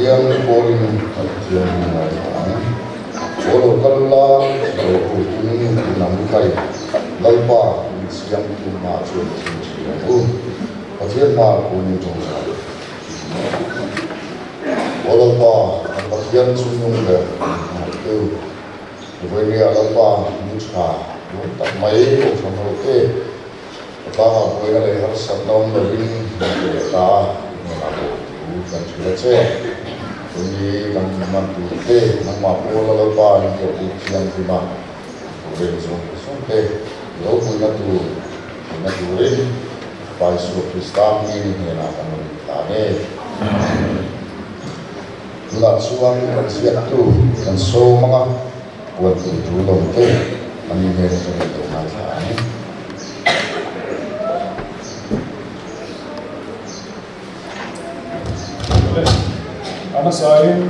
Pathian pawlin a Pathian hi ngaithla ang. Haw lo kal ula, chibai bukin in ang kai. Lalpa, min siamtu hmaah chuan thil thlir ang u. Pathian hmaah kunin tawngtai. Aw Lalpa, kan Pathian chungnung ber min hmangaihtu, Vawinia Lalpa min tha lung tak mai Kohhran ho te, ka tlangah buaina leh harsatna awm lovin min pe leh ta a, i hnenah pawh thu kan hrilh a che. Tuni kan hman tur te, nangmah pawla Lalpa in tirhbuk thianghlim a, reng zawng zawng te lo puina tur theihna turin Pa Isua Krista hming hnenah kan rawn intlan e. Tunah chuan kan ziaktu kan sawm anga puan tur tul awm te an ni hnen atangin lo ngaithla ang. Awle, a hmasain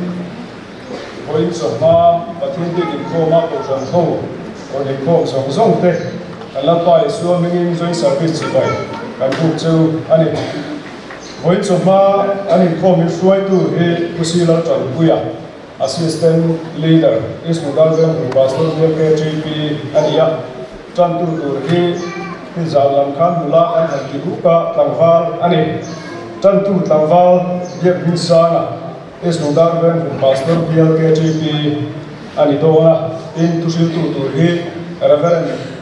vawiin chawhma Pathian biak inkhawma Kohhran ho rawn inkhawm zawng zawng te kan Lalpa Isua hmingin Joint Service chibai kan buk chu a ni. Vawiin chawhma an inkhawm in hruaitu hi Pu Si Laltanpuia, Assistant Leader, East Mughal Veng Pastor BLKTP a ni a. Tantu tur hi Hizal lam khan nula kan han ti huk a, tlangval a ni. Tantu tlangval Biak Hmingsanga, East Lungdar Veng Pastor Bial KTP a ni dawn a, tin thuhriltu tur hi Rev.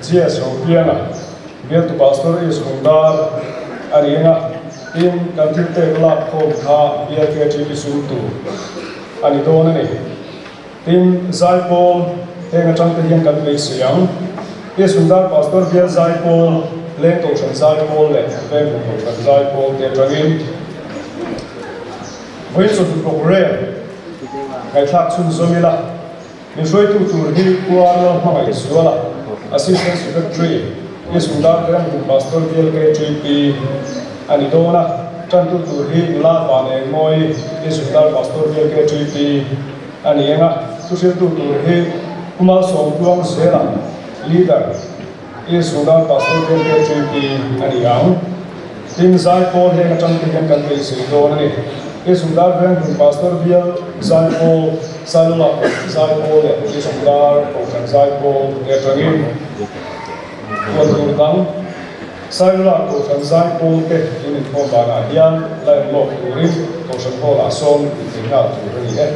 GS Ropianga, Bialtu Pastor East Lungdar a ni ang a, tin kan thil tek lak khawm kha Bial KTP sum tur a ni dawn a ni. Tin, Zaipawl, heng atang te hian kan beisei ang. Pi Sundar Pastor bial Zaipawl, Leng Kohhran Zaipawl leh Vengvung Kohhran Zaipawl te atangin vawiin chawhnu programme ngaihthlak chhunzawm ila. Min hruaitu tur hi Pu Arnold Hmangaihzuala, Assistant Secretary, Pi Sundar Vengvung Pastor bial KTP a ni dawn a. Tantu tur hi Nula Vanengmawi, Pi Sundar Pastor bial KTP A ni eng a, thuhriltu tur hi Pu Malsawmtluang Zela, Leader, East Sudan Pastor KKTP a ni ang. Tin, Zaipawl heng atang te hian kan beisei dawn a ni. East Sudan Venghmun Pastor Bial Zaipawl, Sailulak Zaipawl leh East Sudan Kohhran Zaipawl te atangin puan tur dang Sailulak Kohhran Zaipawl te tun inkhawm danah hian la enlawk turin Kohhran Hall-ah sawn inthei nghal tur a ni e.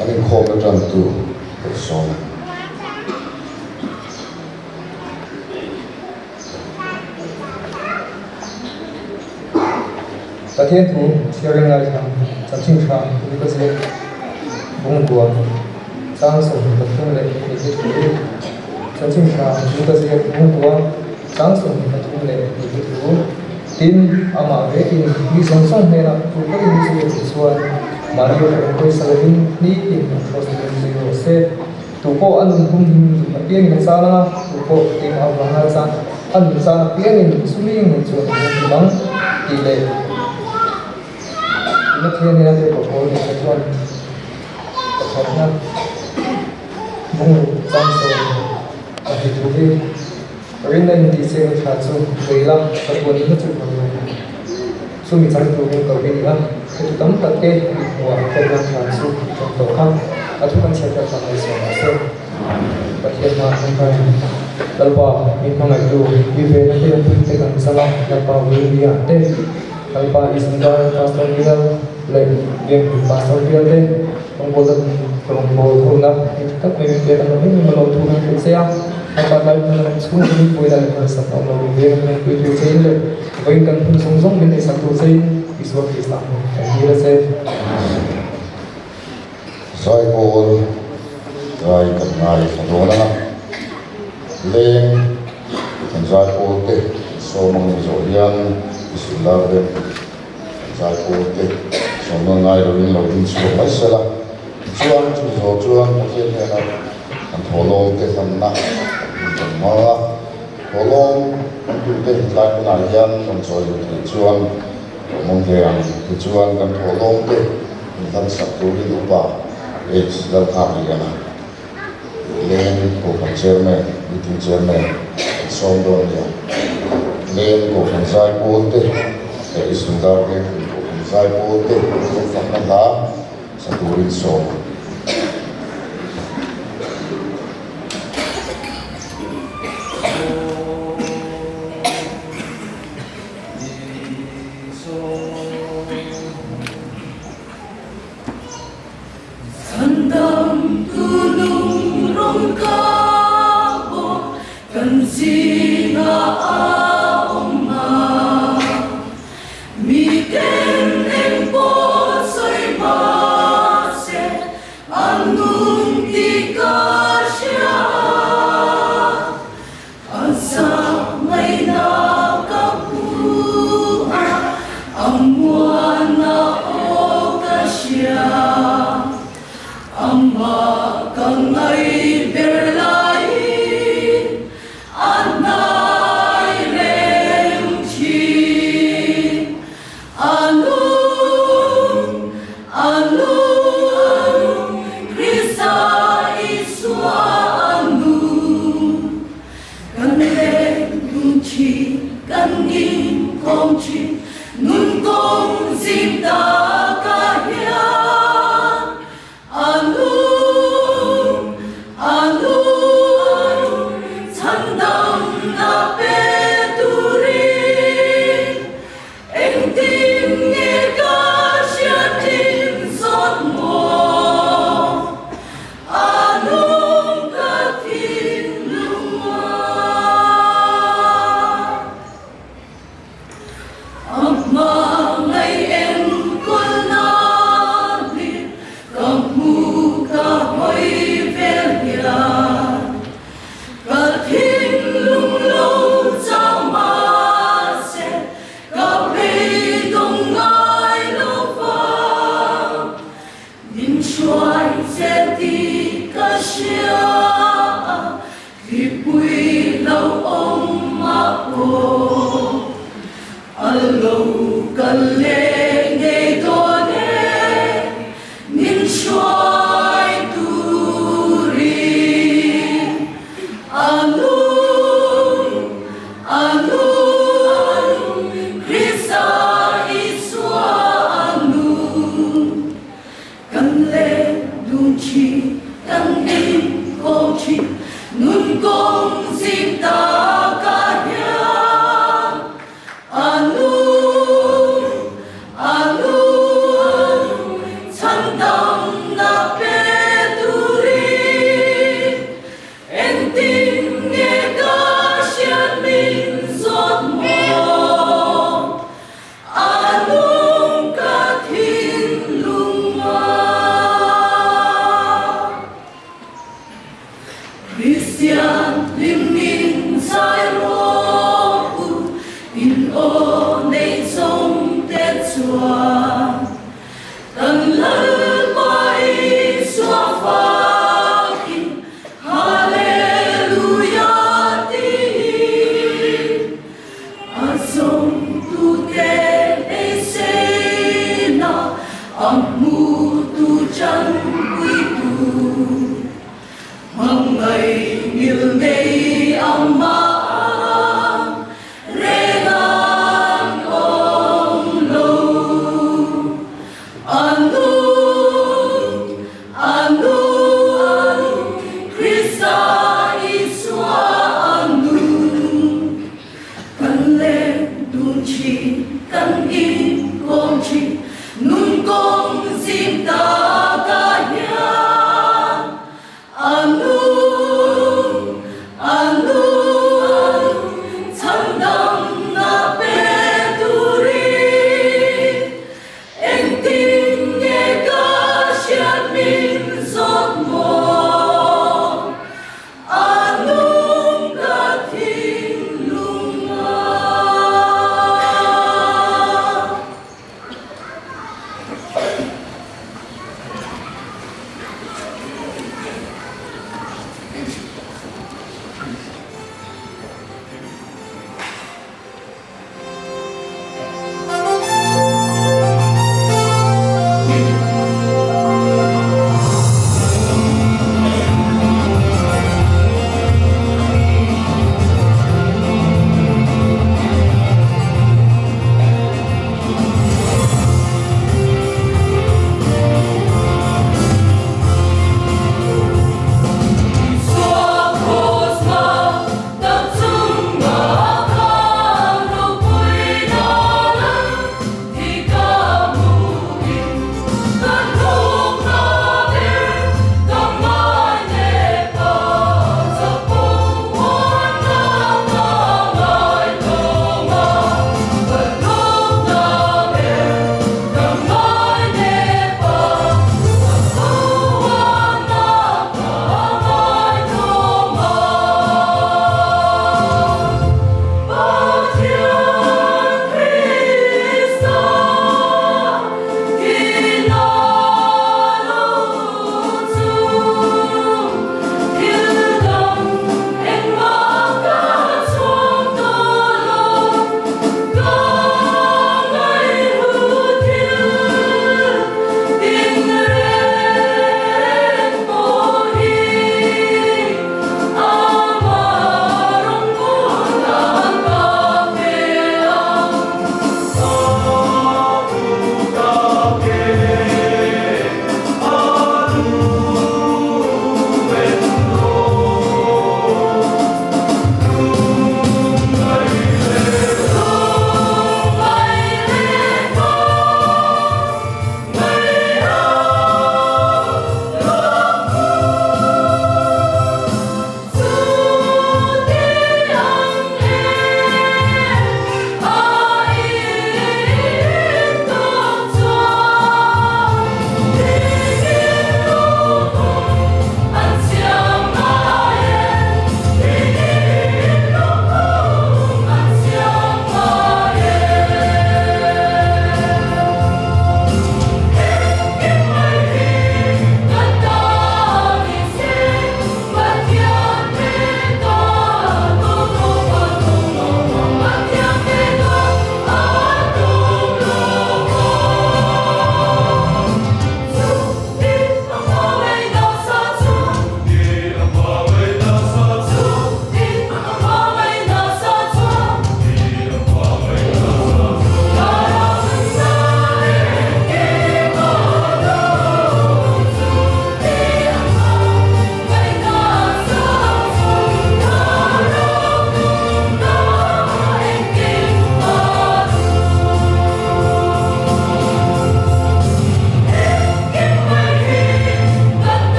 Kan inkhawm atang tu ka sawm. Pathian thu chhiarin ngaithla chanchin tha Luka ziak bungkua chang 23 thu chanchin tha Luka ziak bungkua chang 23 thu tin amah vekin mi zawng zawng hnenah tu pawhin chu a tih chuan mahni rawng pawisa lovin nitin an hrawt dawn zui rawh se. Tu pawh a nun hum him duh apiangin a chang a, tu pawh keimah avanga chang a nun chang apiangin chumi ngei chuan a hum him ang tih leh tuna thian hian a tirhkoh pawl nei kha chuan pakhatna bungruk chang 12 thu hi rinna intih cheng tha chu vei la, chatuan inna chu hmu lo. Chumi chang turin ko hi ni a, heti tam tak te i hmuh ah program tha chu i tawng tawh kha, a thu kan chhiat tak mai sawn ah se. Pathian hma thang khan Lalpa min hmangaihtu mi vena te pui te kan chang a, Lalpa William te, Lalpa Ismael Pastor Bial leh Biangpui Pastor Bial te rawngbawl tak rawngbawl hona mi tha tak mai min pek an awm em em a lawmthu kan hrilh che a, Lalpa tlai hmun a chhung chu min puina leh harsat a awm lo min veng a, min pui tur che in leh Vawiin kan hun zawng zawng min neihsak tur chein Isua Krista hmuh kan dil a che. Zaipawl zai kan ngai thla dawn a, leng kan zaipawl te sawm ang ni zawh hian Isul lar rem kan zaipawl te sawm nawn ngai loin lo ding chhuak mai sela, tichuan chumi zawh chuan Pathian hnena kan thawhlawm te hlanna kan hmang a. Tawlawm kan tute tlai hunah hian rawn chawi lut theih chuan awm ve ang. Tichuan kan thawhlawm te inhlan sak turin Upa H. Lalnghagliana leng Kohhran Chairman, Meeting Chairman kan sawm dawn nia. Leng Kohhran Zaipawl te leh Isundar Vengpui Kohhran Zaipawl te Pathian fakna hla sa turin sawm.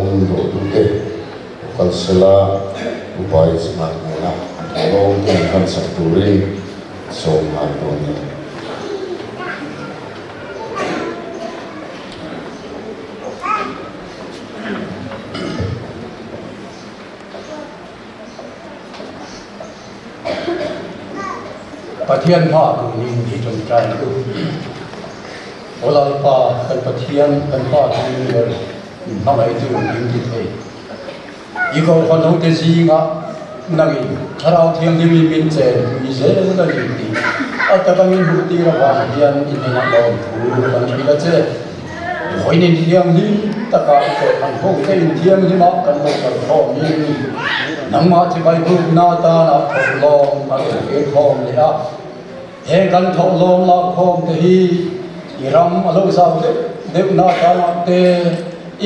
thawhlawm dawhtute kal sela upa i chinah hnena an thawhlawm te an hlansak turin sawm nghal dawn a ni. Pathian hma duhning hi tawngtai ang u. Aw Lalpa, kan Pathian, kan Pa Thilnung ber, min hmangaihtu min ti thei. I kohhran hote zingah nangin Thlarau Thianghlimin min chen pui zel a ni tih a taka min hmuh tir avang hian i hnenah lawmthu kan hrilh a che. Vawiin inthianghlim taka i kohhran hote inthianghlimah kan lo kal khawmin nangmah chibai bukna atana thawhlawm a rawn kir khawm leh a. Heng kan thawhlawm lak khawm te hi i ram a lo zau deuh deuhna atana te,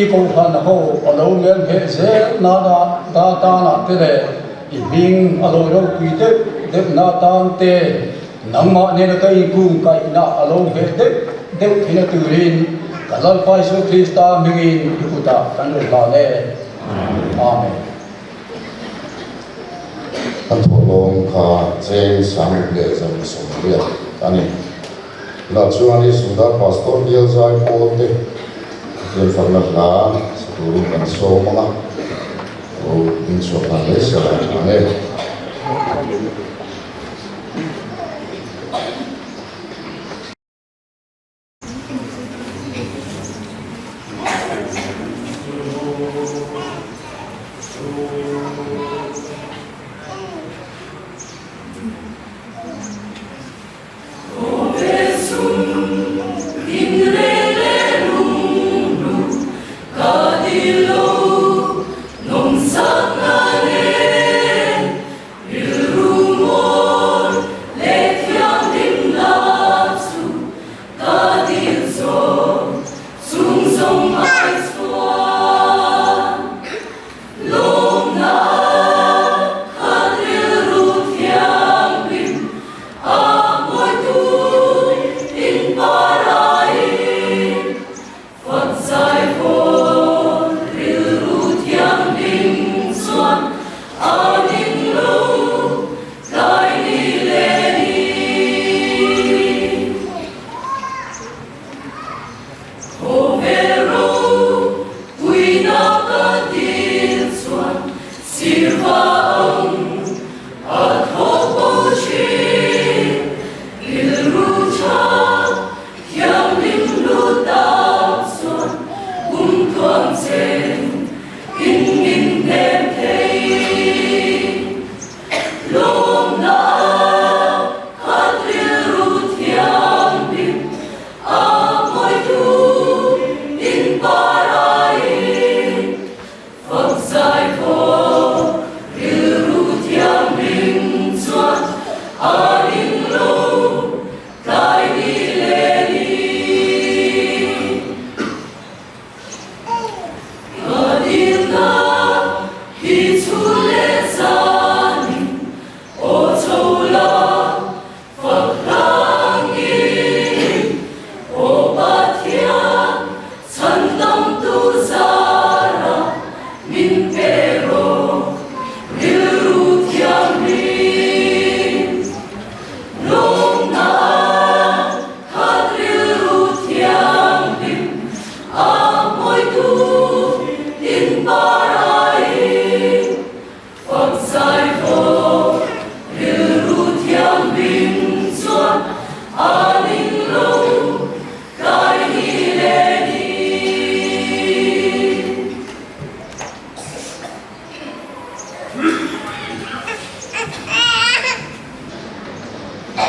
i kohhran ho a lo mel ngheh zelna atana te leh i hming a lo ropui deuh deuhna atan te, nangmah nena ka inkung kaihna a lo ngheh deuh deuh theihna turin ka Lalpa Isua Krista hmingin i kutah kan rawn hlan e. Amen. A thawhlawm kha cheng sang leh zam 80 a ni. Tunah chuan i Sundar Pastor bial zai pawl te Pathian fakna hla sa turin kan sawm ang a, lo inchhuah nghal mai se la ang e.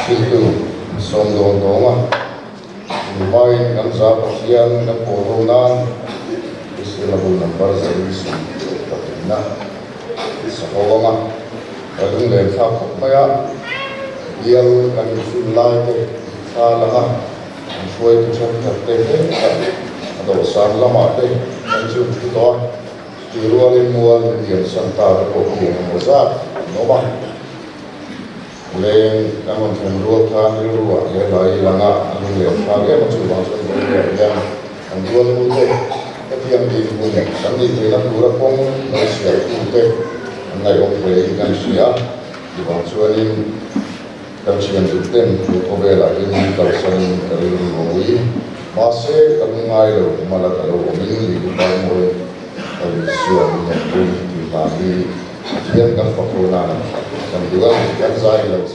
Thiltu sawm dawn dawng a, tunhmain kan za Pathian kan pawl ho nan Israel bu number 124 na sa ho ang a, ka lunglen thlak khawp mai a, bial kan infin lai te thla lang a, an hruaitu thenkhat te hetah a dawhsan lamah te kan chu thu tawh a. Tih rualin mual min lian san ta te pawh khi eng emaw zat an awm a. Leng kan rawn thlen rual khan rilruah he hlai i lang a, a lung leh thlak em a, chuvang chuan Vawiin hian an rual nu te Hetiang dinhmun kan nih theihna tura kawng lo sialtute an ngaihawm hlein kan hria. Chuvang chuanin kan thian duhten he khawvelah hian min kalsanin ka rilru a ui. Mahse, ka lungngai lo, mala ka lo awmin Lilipai mawi ka Isua min awmpui tih hla hi Pathian kan fak ho nana kan duh a ni, kan zai lo.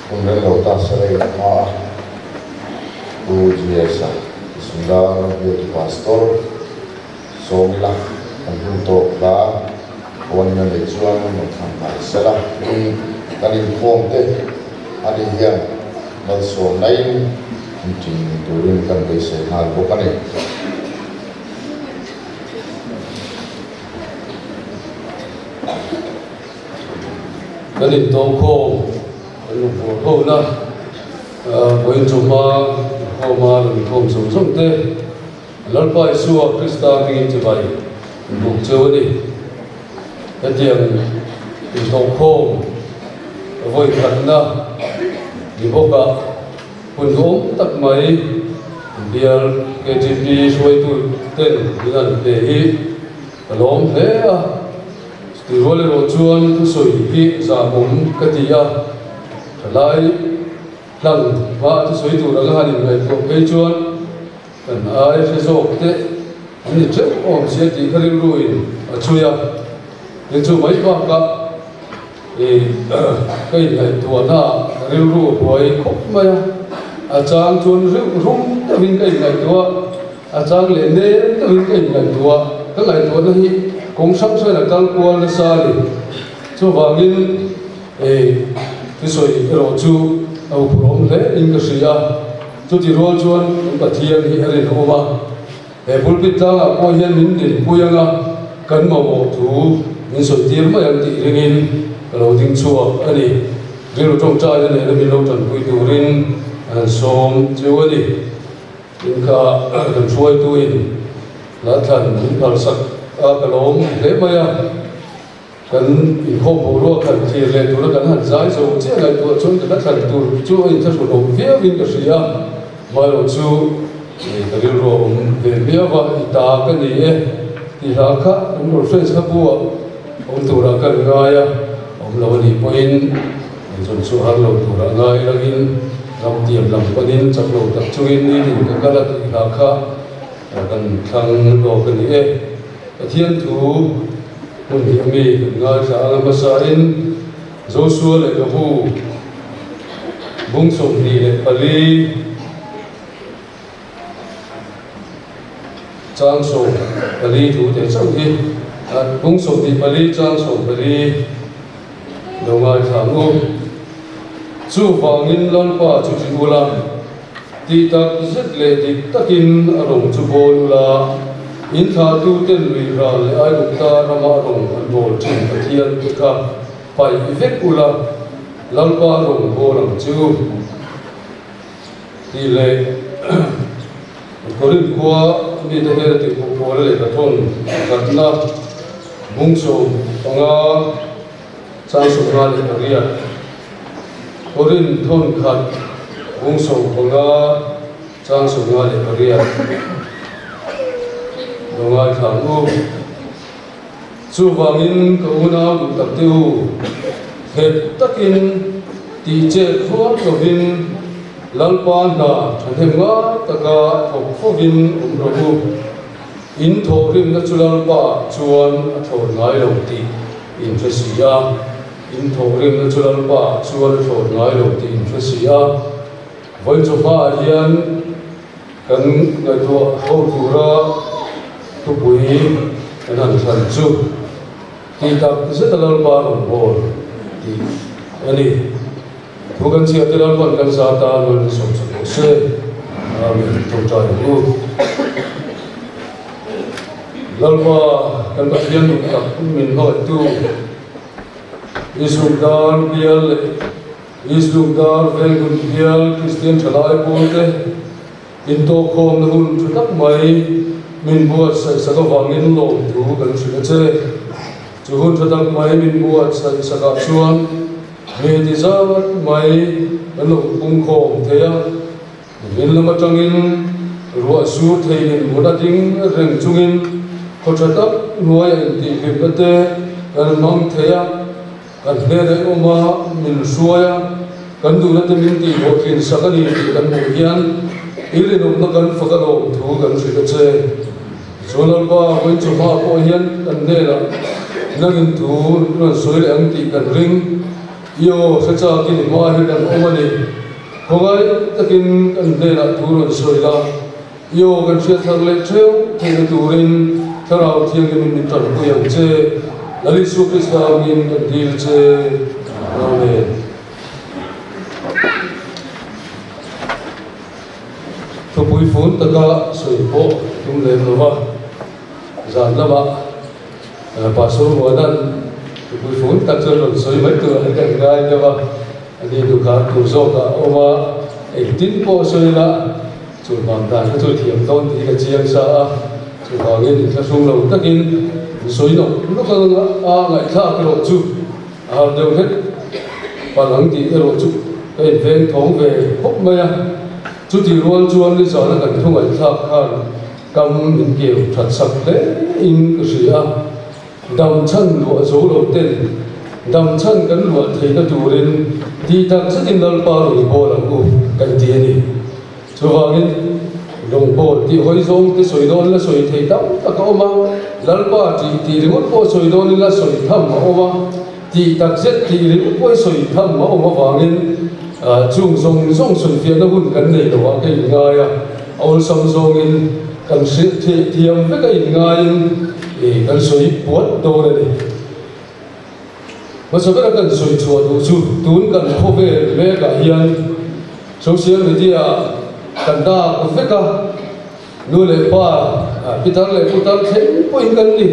Hun reng lo ta se rei hma a Pu GS-a Sundar Bialtu Pastor sawm ila kan hun tawk hla pawn na nei chuan rawn thlang ngai sela tin kan inkhawm te ani hian malsawm naiin min ṭin turin kan beisei nghal bawk a ni. Kan intawngkhawm kan rawn haw hlawna vawiin chawhma inkhawma rawn inkhawm zawng zawng te Lalpa Isua Krista hmingin chibai in buk cheu a ni. Hetiang intawngkhawm vawi khatna ni bawkah hun duhawm tak mai bial KTP hruaitu ten min an pe hi Ka lawm hle a, chutih rual erawh chuan thusawi hi zahawm ka ti a, thalai hlang hma thusawi tur anga han inngaihtuah phei chuan kan ai hre zawk te an ni teuh awm sia tih kha rilruin a chhui a, tin chu mai bakah ih ka inngaihtuahna ah rilru a buai khawp mai a, a chang chuan reuh rum deuhin ka inngaihtuah a. A chang leh nem deuhin ka inngaihtuah, ka ngaihtuahna hi kawng hrang hrangin a kal kual nasa a ni. Chuvangin ei thusawi erawh chu a huphurhawm hle in ka hria a, chuti rual chuan kan Pathian hi a rinawm a, he pulpit tlangah pawh hian min dinpui anga kan mamawh thu min sawi tir mai ang tih ringin ka lo ding chhuak a ni. Rilru tawngtaina nena min lo tanpui turin an sawm cheu a ni. Inkha kan hruaituin hla thlan min phalsak a ka lawm hle mai a, kan inkhawm boruak han thlir leh tura kan han zai zo chiah ngaihtuah chuan ka hla thlan tur chu a inthlahrun awm viauin ka hria a, amaherawh chu ka rilru a awm ve viau a, i ta ka ni e tih hla kha kan conference kha bu ah awm turah ka ngai a, awm lo a nih pawhin Inchawm chu har lo turah ngai langin ram tiam lam panin chak lo tak chungin nitin ka kal a tih hla kha kan thlang lawk a ni e. Pathian thu hmun hi a mi kan ngaithla anga hmasain Joshua lehkhabu bung 24 Chang 14 thu teh chauh hi bung 24 chang 14 lo ngaithla ang u. Chuvangin Lalpa chu ṭih ula, tih tak zet leh dik takin a rawng chu bawl ula, in thlahtuten lui ral leh Aigupta rama a rawng an bawl ṭhin Pathian te kha paih vek ula, Lalpa rawng bawl ang che u. Tih leh Korinth khua mite hnena tihphuh pawl leh pathawn pakhatna bung 15 chang 58 Korinth thawn khat bung 15 chang 58 Lo ngaithla ang u. Chuvangin ka unau duh tak te u, nghet takin tih chet rual lovin Lalpa hna thahnem ngai taka thawk fovin awm rawh u. In thawhrimna chu Lalpa chuan a thlawn ngai lo tih in hre si a, in thawhrimna chu Lalpa chuan a thlawn ngai lo tih in hre si a. Vawiin chawhmaah hian Kan ngaihtuah ho tura thupui kan han thlan chu tih tak zeta Lalpa rawn bawl tih a ni. Thu kan chhiat te Lalpa'n kan za tan rawn insawm chak rawh se. Amen. Tawngtai ang u. Lalpa kan Pathian duh tak min hmangaihtu Isuk dar bial leh Isuk dar veng hun bial Kristian thalai pawlte Intawhkhawmna hun tha tak mai min buatsaih sak avangin lawmthu kan hrilh a che. Chu hun tha tak mai min buatsaih sakah chuan mi ti zat mai kan lo pungkhawm thei a. Min lam atangin ruah sur theiin hmun a ding reng chungin khaw tha tak hnuaia intihhlimna te kan hmang thei a. Kan hnenah i awm a, min hruai a, kan duhna te min tihhlawhtlin sak a ni tih kan hmuh hian i rinawmna kan fak a lawm thu kan hrilh a che. Tichuan Lalpa, vawiin chawhma pawh hian kan hnenah nangin thu i rawn sawi leh ang tih kan ring. I aw hre chakin i hma hi kan awm a ni. Khawngaih takin kan hnenah thu rawn sawi la, i aw kan hriat thar leh theuh theihna turin Thlarau Thianghlimin min tanpui ang che. Lal Isua Krista angin kan dil che. Amen. Thupui fun taka sawi pawh tum lem lo va, zan lamah Pastor Muanan thupui fun tak chuan rawn sawi mai tur an kan ngai deuh a, ani duhkhar tur zawkah a awm a, engtin pawh sawi ila chulhmang dan kha chu thiam dawn tih hi ka chiang sa a, chuvangin inthlahrung lo takin sawi nawk nawk a ngaihthlak erawh chu A har deuh hlek palh ang tih erawh chu ka inveng thawng ve khawp mai a. Chutih rual chuan nizana kan thu ngaihthlak khan kam min keu that sak hle in ka hria a. Dam chhan luah zo lo ten dam chhan kan luah theihna turin tih tak zetin Lalpa rawn bawl ang u kan ti a ni. Chuvangin, lungbawl tih hawi zawng te sawi dawn la sawi thei tam tak a awm a, Lalpa tih tih ringawt pawh sawi dawn ila sawi tham a awm a, tih tak zet tih ringawt pawh i sawi tham a awm avangin chung zawng zawng sawifiahna hun kan nei lo ah ka inngai a, a awlsam zawngin kan hrilh theih thiam vek a inngaiin kan sawi puat dawn a ni. Hmasa bera kan sawi chhuah duh chu tun kan khawvel mekah hian social media ah kan dak vek a, nu leh pa, pitar leh putar thleng pawhin kan ni.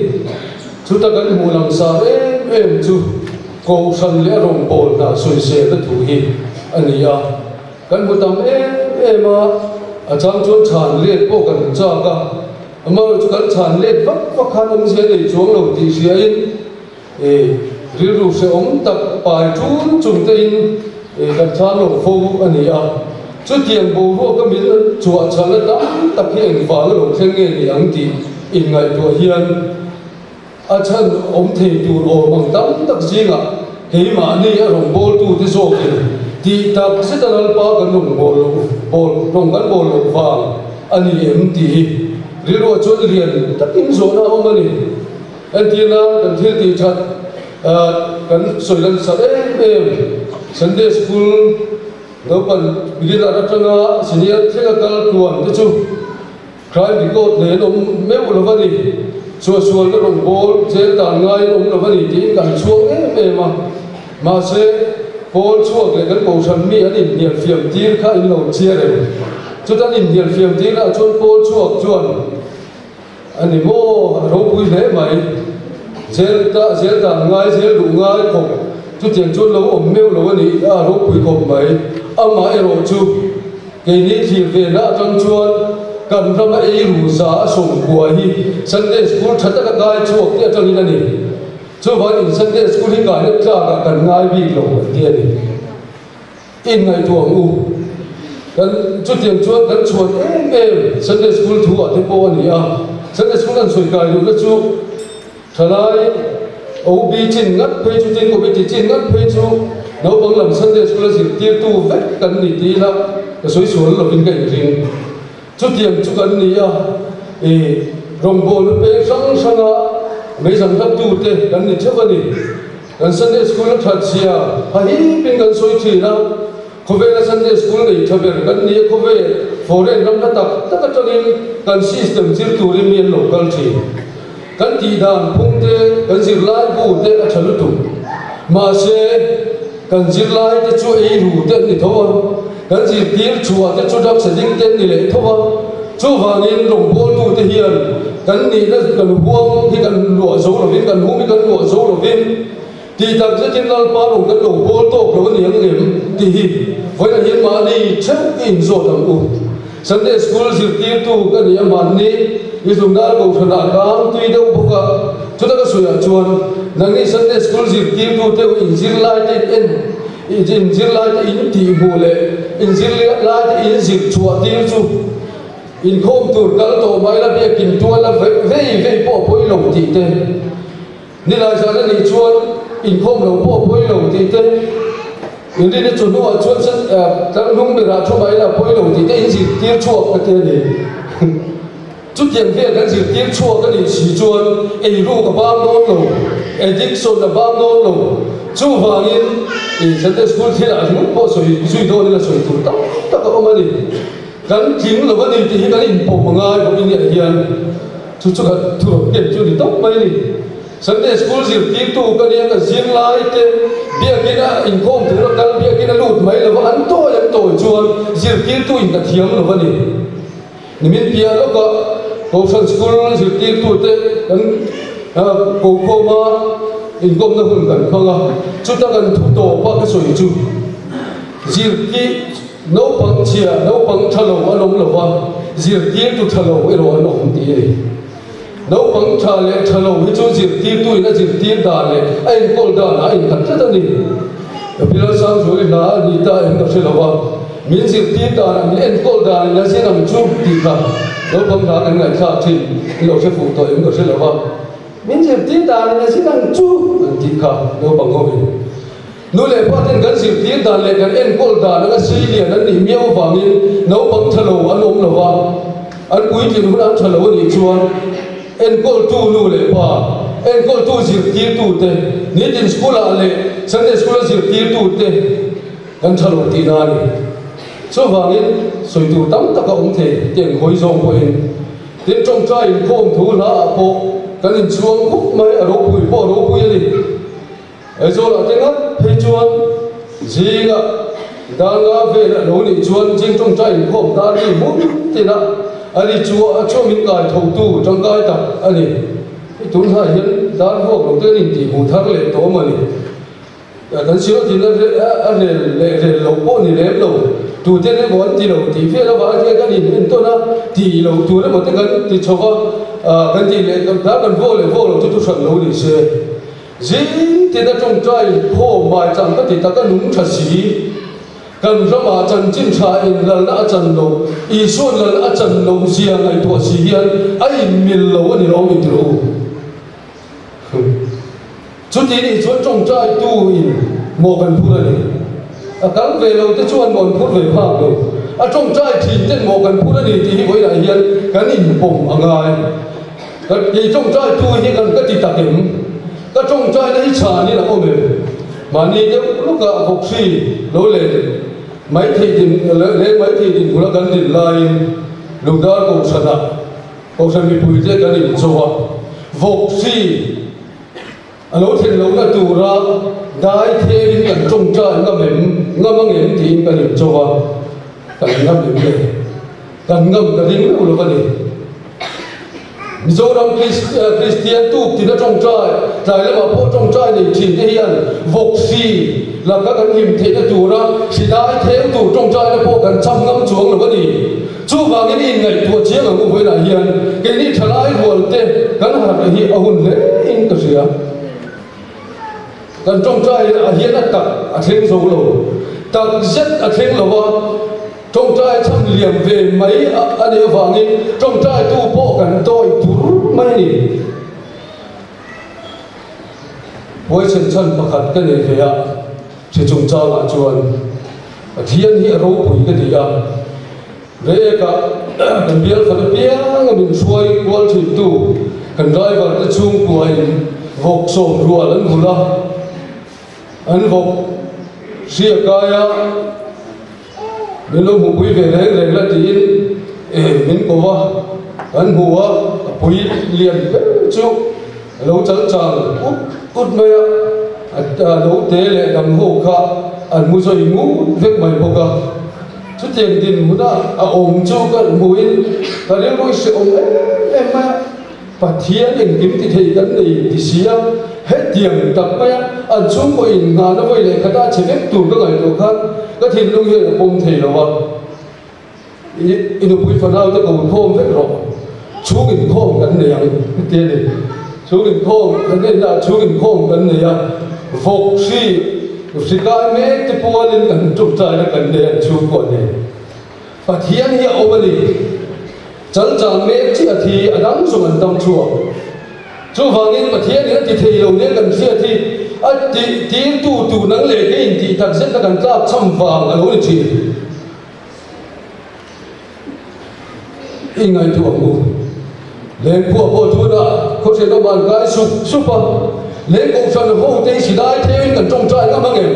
Chuta kan hmuh langsar em em chu Kohhran leh a rawngbâwl hna sawiselna thu hi a ni a. Kan hmu tam em em a, a chang chuan chhan let pawh kan chak a, amaherawhchu kan chhan let vak vak khan awmzia nei chuang lo tih hriain, E, rilru hrehawm tak pai ṭun chung tein e kan thlang lo fo a ni a. Chutiang boruak a min chhuah chhalna tam tak hi engvang a lo thleng nge ni ang tih inngaihtuah hian a chhan awm thei tur awm ang tam tak zingah keimahni a rawngbawltute zawkin tih tak zet a Lalpa kan rawngbâwl loh bawl rawng kan bawl loh vang a ni em tih hi rilruah chuan lian takin zawhna a awm a ni. Entirna kan thil tih that kan sawi lan sat em em. Sunday School naupang beginner atanga senior thlenga kal tluan te chu crime record nei an awm meuh lo a ni. Suahsualna rawngbâwl zel dan ngai an awm lo a ni tiin kan chhuak em em a. Mahse, Paul chhuak leh kan kohhran mi an inhnial fiam tir kha in lo chhiar em? Chuta an inhnial fiam tirah chuan Paul chhuak chuan, A ni maw? A ropui hle mai. Zel ta zel dan ngai zel duh ngai khawp chutiang chuan lo awm meuh lo a ni a ropui khawp mai. Amah erawh chu keini thlir vena atang chuan kan rama ei ru za a sawmkua hi Sunday School tha taka kai chhuak te atangin a ni. Chuvangin Sunday School hi kaina tlakah kan ngai bik lo an ti a ni. Inngaihtuah ang u. Kan chutiang chuan kan chhuan em em Sunday School thu ah te pawh a ni a. Sunday School an sawi kai duhna chu thalai OB chin ngat phei chu tin committee chin ngat phei chu naupang lam Sunday School a zirtirtu vek kan ni ti ila ka sawi sual lovin ka inring. Chutiang chu kan ni a, i rawngbawlna peng hrang hranga meizang hlaptute kan ni theuh a ni. Kan Sunday School a that zia ha hipin kan sawi thin a, khawvela Sunday School nei tha ber kan ni a, khawvel foreign ram hla tak tak atangin kan system zir turin mi an lo kal thin. Kan tihdan phung te, kan zirlai bu te a tha lutuk. Mahse, kan zirlai te chu ei ru te an ni tho a, kan zirtir chhuah te chu drugs addict te an ni leh tho a. Chuvangin rawngbawltu te hian kan nihna kan huang hi kan luah zo lovin, kan hum hi kan luah zo lovin, tih tak zetin Lalpa rawng kan lo bawl tawk lo a ni ang em tih hi vawiinah hian mahni theuh i inzawt ang u. Sunday School zirtirtu ka ni a mahni i zungdar kohhranah ka ang tui deuh bawk a, chuta ka sawiah chuan nangni Sunday School zirtirtu te u inzir lai te in en inzir lai te in tih hmuh leh inzir lai te in zir chhuah tir chu inkhawm tur kal tawh mai la biakin tuala vei vei pawh a pawi lo tih te Nilai zan a nih chuan inkhawm lo pawh a pawi lo tih te, inrina chu hnuah chuan tlang hnung berah thu mai la a pawi lo tih te in zirtir chhuak ka ti a ni. Chutiang vel kan zirtir chhuak a nih si chuan eiruk a bang dawn lo, addiction a bang dawn lo. Chuvangin I Sunday School thilah ringawt pawh sawi zui dawn ila sawi tur tam tak a awm a ni. Kan tling lo a ni tih hi kan inpawm a ngai bawk iniah hian chu chu kan thu rawn ken chu a ni tawp mai a ni. Sunday School zirtirtu ka nia ka zirlai te biakina inkhawm tura kal biakina lut mai lova an tawi an tawi chuan zirtirtu in ka thiam lo a ni. Nimin piah lawka Kohhran School zirtirtute kan kokhawma inkawmna hun kan hmang a, chuta kan thu tawpa ka sawi chu zirtir naupang chhia, naupang tha lo an awm lova, zirtirtu tha lo erawh an awm tih a ni. Naupang tha leh tha lo hi chu zirtirtu in a zirtir dan leh a enkawl dan ah a inkhat tlat a ni. Pilar Sangzuali hla a ni ta em ka hre lo va, min zirtir dan ah min enkawl dan in a zir ang chu tih kha naupang hla kan ngaihthlak thin in lo hre fuh tawh em ka hre lo va, min zirtir dan in a zir ang chu an tih kha naupang ho in. Nu leh pa ten kan zirtir dan leh kan enkawl dan anga sei lian an nih miau avangin naupang tha lo an awm lo va, an puitlin hun an tha lo a nih chuan enkawltu nu leh pa, enkawltu zirtirtute, nitin school ah leh Sunday school a zirtirtute kan tha lo tihna a ni. Chuvangin sawi tur tam tak a awm thei tih an hawi zawng pawhin tin tawngtai inkhawm thu hla ah pawh kan inchhuang khawp mai, a ropui pawh a ropui a ni. Aizawlah te ngat phei chuan zingah danga vel a lo nih chuan zing tawngtai inkhawm ta ri hmun tina a ri chu a chuan min kai thotu tangkai tak a ni. Hei tun hnaiah hian dar vuak lo te an intih hmuh thar leh tawh a ni. Kan sio tin a rel leh rel loh pawh ni lem lo, tute emaw an ti lo tih vel avang hian kan inentawn a, tih loh tur emaw te kan ti chho va, kan tih leh dar kan vuak leh vuak lo chu thu hran lo ni se. Zing tina tawngtai khawm mai chang ka ti tak a nung tha si. Kan ramah chanchin tha in lalna a chan lo, Isua'n lalna a chan loh zia ngaihtuah si hian a inmil lo a ni lo mi tirh u. Chuti nih chuan tawngtai tu in maw kan phur a ni. A kal ve lo te chuan maw an phur ve phak lo. A tawngtai thin ten maw kan phur a ni tih hi vawiinah hian kan inpawm a ngai. Ka kei tawngtai tu hi kan ka ti tak em? Ka tawngtaina hi chhanin a awm em? Mahni deuh lukah vawkhri lo len mai thei din leng mai thei din hmuna kan din laiin Lungdar Kohhranah Kohhran mipuite kan incho a, vawkhri a lo thlen lohna tura dai thengin kan tawngtai ngam em, ngam ang em tiin kan incho a, kan ngam em le? Kan ngam ka ring meuh lo a ni. Mizoram Kristian tuk tina tawngtai, tlai lamah pawh tawngtai nei thin te hian vawk hri laka kan him theihna tura hri dai theu tur tawngtaina pawh kan cham ngam chuang lo a ni. Chuvangin i inngaihtuah chiang ang u vawiinah hian keini thalai rual te kan harh hi a hun hle in ka hria. Kan tawngtai ah hian a tak a thleng zo lo, tak zet a thleng lo a, tawngtai chham liam ve mai a nih avangin tawngtaitu pawh kan tawi tur mai a ni. Huaisen chhan pakhat ka nei ve a, hri chungchangah chuan Pathian hi a ropui ka ti a, Reekah kan bial khat apiang a min hruai kual thintu kan driver te chhungkuain vawk sawm rual an vulh a, an vawk hria kaia min lo hmuhpui ve reng reng la tiin min ko va, kan hmu a, a pui lian ber chu a lo chal chal ut ut mai a, a lo te leh dang ho kha an mu zawi ngut vek mai bawk a. Chutiang dinhmuna a awm chu ka hmuhin ka rilru i hrehawm em em mai a, Pathian engkim ti thei kan nei ti si a, hetiang tak maia an chhungkaw innghahna vawi leh khata a che vek tur ka ngaihtuah khan ka thinlung hian a pawm thei lo a, I nupui fanau te ko khawm vek rawh, chhung inkhawm kan nei ang ti a ni. Chhung inkhawm kan nei na chhung inkhawm kan nei a, vawk hri hri kai mek te pualin kan tawngtaina kan nei an chhungkaw nen. Pathian hi a awm a ni. Chal chang mek chiah thi a dang zawng an dam chhuak. Chuvangin Pathian in a ti thei lo nen kan hriat hi a tih tirtu tur nang leh kei intih takzet na kan tlak chham vang a lo ni thin. I ngaihtuah ang u. Lengpua pawh tunah khawhriat awm an kai sup sup a, leng kohhran ho te hi silai theuhin kan tawngtai ngam ang em?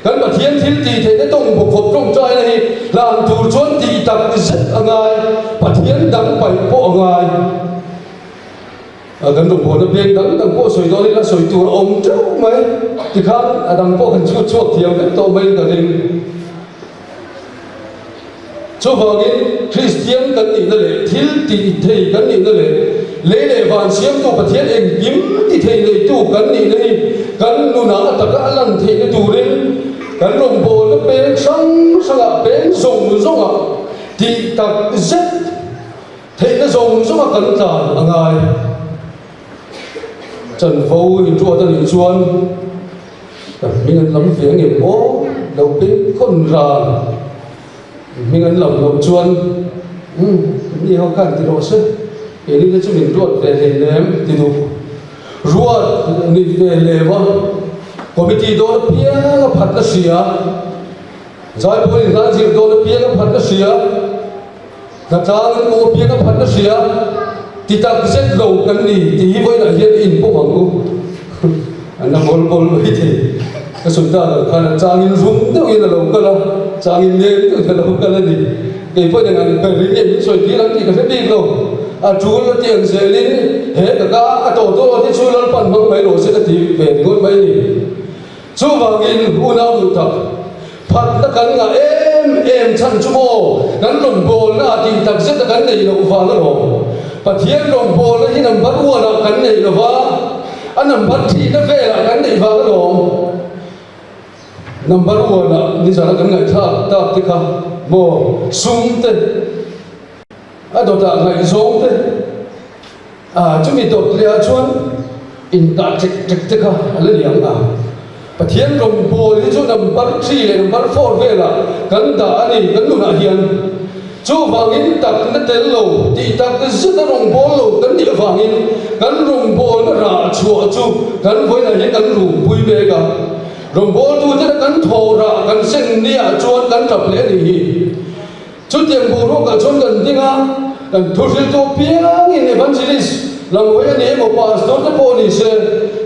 Kan Pathian thil tih theihna tawng bawk khawp tawngtaina hi hlan tur chuan tih tak zet a ngai, Pathian dang paih pawh a ngai. Kan rawngbawlna peng dang dang pawh sawi dawn ila sawi tur a awm teuh mai. Tikhan a dang pawh kan chhut chhuak thiam vek tawh maiin ka ring. Chuvangin, Kristian kan nihna leh thil tih thei kan nihna leh lei leh van siamtu Pathian engkim ti thei neitu kan nihna hi kan nunah a taka a lan theihna turin kan rawngbawlna peng hrang hrangah peng zawng zawngah tih tak zet theihna zawng zawnga kan tlan a ngai. Chanvo inruat a nih chuan ka hming an lam ve angem aw lo peng khawn ran hming an lam loh chuan umm ni ho khan ti rawh se keini te chu min ruat ve hlei lem ti duh ruat ni ve lem a committee dawn apiang a phat na hria zaipawl inhlan zir dawn apiang a phat na hria. Hnatlangin aw piang a phat na hria, ti tak zet lo kan ni tih hi vawiinah hian i inpawm ang u. An la bawl bawl mai thei. Ka sawi tak ang khan a changin rum deuhin a lo kal a, changin nem deuhin a lo kal a ni. Kei pawhin eng ang ber in nge min sawi tir ang tih ka hre bik lo. A tul a tih ang zelin he ka ka a tawh tawh hi chu Lalpan hmang mai rawh se ka ti ve ringawt mai a ni. Chuvangin unau duh tak, phatna kan ngah em em chhan chu maw kan rawngbawlna ah tih tak zeta kan neih loh vang alawm. Pathian rawngbawlna hi number one ah kan neih lo va, a number thihna velah kan neih vang alawm. Number one ah nizana kan ngaihthlak tak te kha maw sum te, a dawtah ngaihzawng te, A, chumi dawt leh ah chuan intah ṭek ṭek te kha a la liam a. Pathian rawngbâwl hi chu number three leh number four velah kan dah a ni kan nunah hian. Chuvangin takna tel lo tih tak zeta rawngbâwl lo kan nih avangin kan rawngbâwlna rah chhuah chu kan vawiinah hian kan rumpui mek a. Rawngbâwltute kan thawh rah kan seng niah chuan kan ṭap leh a nih hi. Chutiang boruakah chuan kan ding a, kan thuhriltu apiangin evangelist lam hawi a ni emaw pastor te pawh ni se,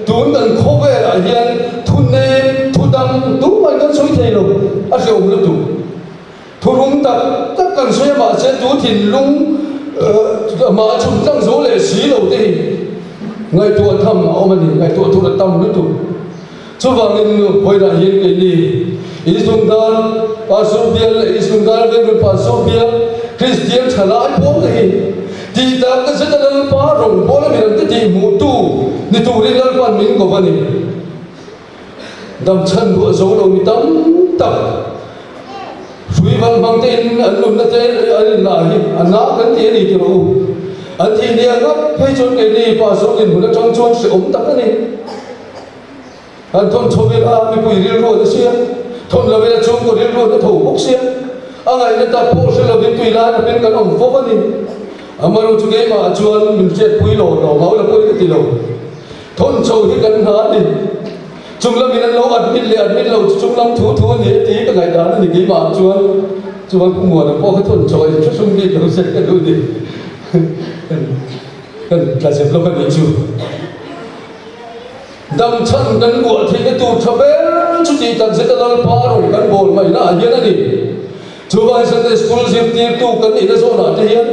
tun kan khawvelah hian thu nem, thu dang tumah kan sawi thei lo, a hrehawm lutuk. Thu rum tak tak kan sawi a mahse tu thinlung mah chhun tlang zo leh si lo te hi ngaihtuah tham a awm a ni, ngaihtuah tur a tam lutuk. Chuvangin vawiinah hian keini Isungdar Pastor bial leh Isungdar Venglun Pastor bial Kristian tha lai pawl te hi tih tak na zeta Lalpa rawngbawla midangte tih hmuhtu ni turin Lalpa'n min ko a ni. Damchhan ruah zo lo mi tam tak hrui van hmang tein an nunna te an inlah hi a na kan ti a ni ti rawh u. An thih nia ngat phei chuan keini Pastor dinhmun atang chuan hrehawm tak a ni. An thawn chho vel a, mipui rilru an sia, thawn lo vel a chhungkaw rilru an tho bawk sia. A ngaihna tak pawh hre lovin tui lai takin kan awm fo a ni. Amaherawhchu chu keimah chuan min hriatpui lo lo mau la pawhin ka ti lo. Thawn chho hi kan hna a ni. Chung lamin an lo admit leh admit lo chu chung lam thu thu a ni a ti ka ngaihdan a ni keimah chuan. Chuan Pu Muana pawh kha thawn chho a inhre bik lo se ka duh ni. Kan tla zep lawk a nih chu. Damchhan kan buah theihna tur tha ber chu tih tak zeta Lalpa rawn kan bawl mai naah hian a ni. Chuvangin Sunday School zirtirtu kan nihna zawnah te hian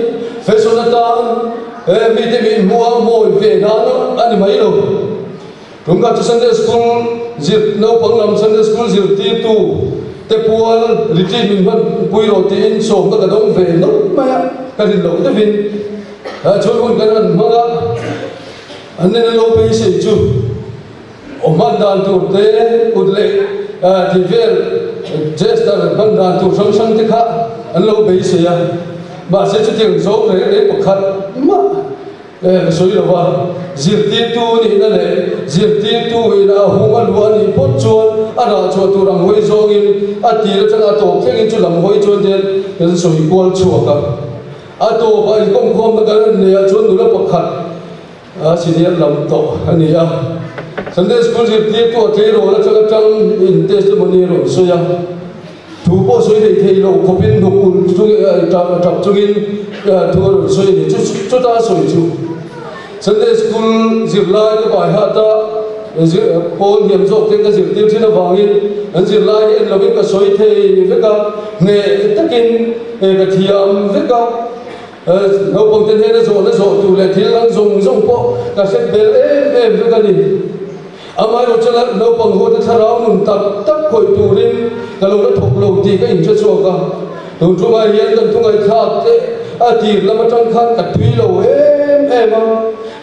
fashion atan mite min hmuh a mawi ve nan a ni mai lo. Tumkhat chu Sunday School zir naupang lam Sunday School zirtirtu te pual retreat min hman pui rawh tiin sawmna ka dawng ve nawlh mai a, ka rin loh deuhin chhun hun kan han hmang a. An nena lo beisei chu aw hman dan tur te, kut leh tih vel gesture hman dan tur hrang hrang te kha an lo beisei a. Mahse chutiang zawng reng reng pakhat mah ka sawi lo va, zirtirtu nihna leh zirtirtu ina a hung a luah a nih phawt chuan a rah chhuah tur ang hawi zawngin a tir atanga a tawp thlengin chu lam hawi chuan hian kan sawi kual chhuak a. A tawpah inkawmkhawmna kan rawn nei ah chuan nula pakhat a senior lam tawh a ni a. Sunday School zirtirtu a tleirawl atang atang in testimony a rawn sawi a. Thu pawh sawi thei thei lo khawpin hnuk ulh chungin tap chungin thu a rawn sawi a ni. Chuta a sawi chu Sunday School zirlai ka bai hat a. Pawl hniam zawk ten ka zirtir thin avangin an zirlai hi en lovin ka sawi thei vek a, hneh takin ka thiam vek a. Naupangte hnena zawhna zawh tur leh thil dang zawng zawng pawh ka hre bel em em vek a ni. Amaherawh chu naupang huate thlarau nun tak tak khawih turin ka lo la thawk lo tih ka inhre chhuak a. Tun ṭumah hian kan thu ngaihthlak te a tir lam aṭang khan ka tui lo em em a,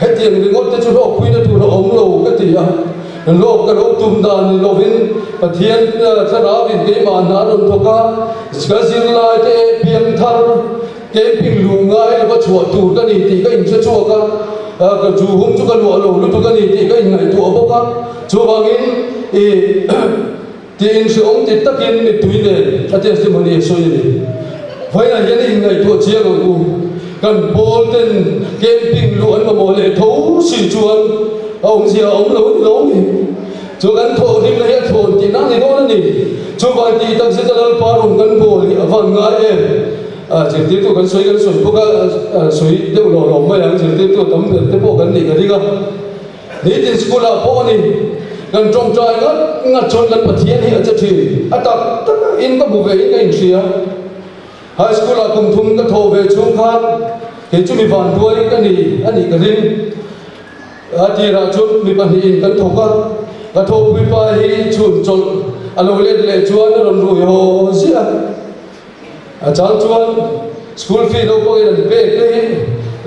hetiang ringawt te chu hlawkpuina tur a awm lo ka ti a. Hlawk ka lo tum dan ni lovin Pathian thlarauin keimah hna a rawn thawk a, ka zirlai te piangthar camping luh ngai lova chhuah tur ka ni tih ka inhre chhuak a, ka chu hum chu ka luah lo lutuk a ni tih ka inngaihtuah bawk a, chuvangin ih Tiin hrehawm ti takin mittui nen a testimony a sawi a ni. Vawiinah hian i inngaihtuah chiang ang u. Kan pawl ten camping luh an mamawh leh tho si chuan a awmzia a awm lo a ni lo ni. Chu kan thawhrimna hi a thlawn tihna a ni dawn a ni. Chuvang tih tak zeta Lalpa rawn kan bawl hi a van ngai em? Zirtirtu kan sawi kan sawi bawk a, sawi deuh lo lawm mai ang, zirtirtu tam ber te pawh kan nih ka ring a. Nitin school ah pawh a ni. Kan tawngtai ngat ngat chuan kan Pathian hi a che thin. A tak tak a in ka hmu ve in ka inhria. High school ah kum thum ka thawh ve chhung khan kei chu mi vanduai ka ni a nih ka ring. A tirah chuan mi pahnihin kan thawk a, ka thawhpui pa hi chhun chawlh a lo let leh chuan a rawn rui haw ziah a. A chang chuan school fee naupangin an pek te hi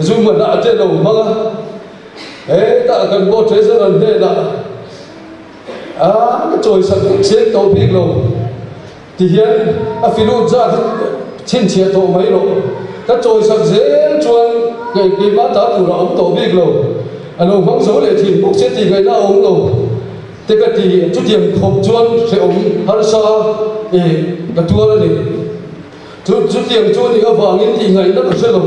zu hmanah te lo hmang a. Hetah kan pawh treasurer hnenah a ka chawisak vek chiang tawh bik lo ti hian a filut zat hi chhinchhiah tawh mai rawh. Ka chawisak zel chuan keimah ta tur a awm tawh bik lo. A lo hmang zo leh thin bawk che tih ngaihna a awm lo te ka ti. Chutiang khawp chuan hrehawm harsa ka tuar a ni. Chu chutiang chu nih avangin tih ngaihna ka hre lo.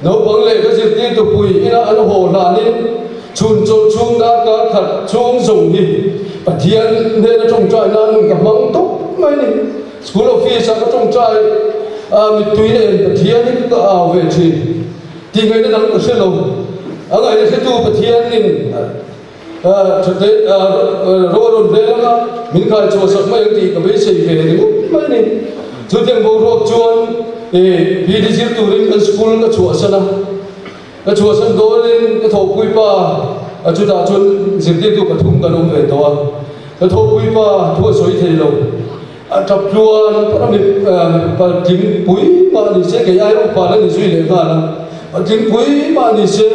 Naupang leh ka zirtirtu pui ina an haw hlanin chhun chawlh chhung darkar khat chhung zawng hi Pathian hnena tawngtai nan ka hmang tawp mai ni. School office ah ka tawngtai a, mittui nen Pathian hi ka au ve thin. Tih ngaihna dang ka hre lo. A ngaihna hretu Pathianin Ro a rawn vel ang a, min khai chhuah sak mai ang tih ka beisei ve ringawt mai a ni. Chutiang boruak chuan PD zir turin kan school ka chhuahsan a, ka chhuahsan dawnin ka thawhpui pa chutah chuan zirtirtu pathum kan awm ve tawh a, ka thawhpui pa thu a sawi thei lo. A tap tluan phawt a, mi patling pui mah ni se, kei aia upa la ni zui leh nghal a, patling pui mah ni se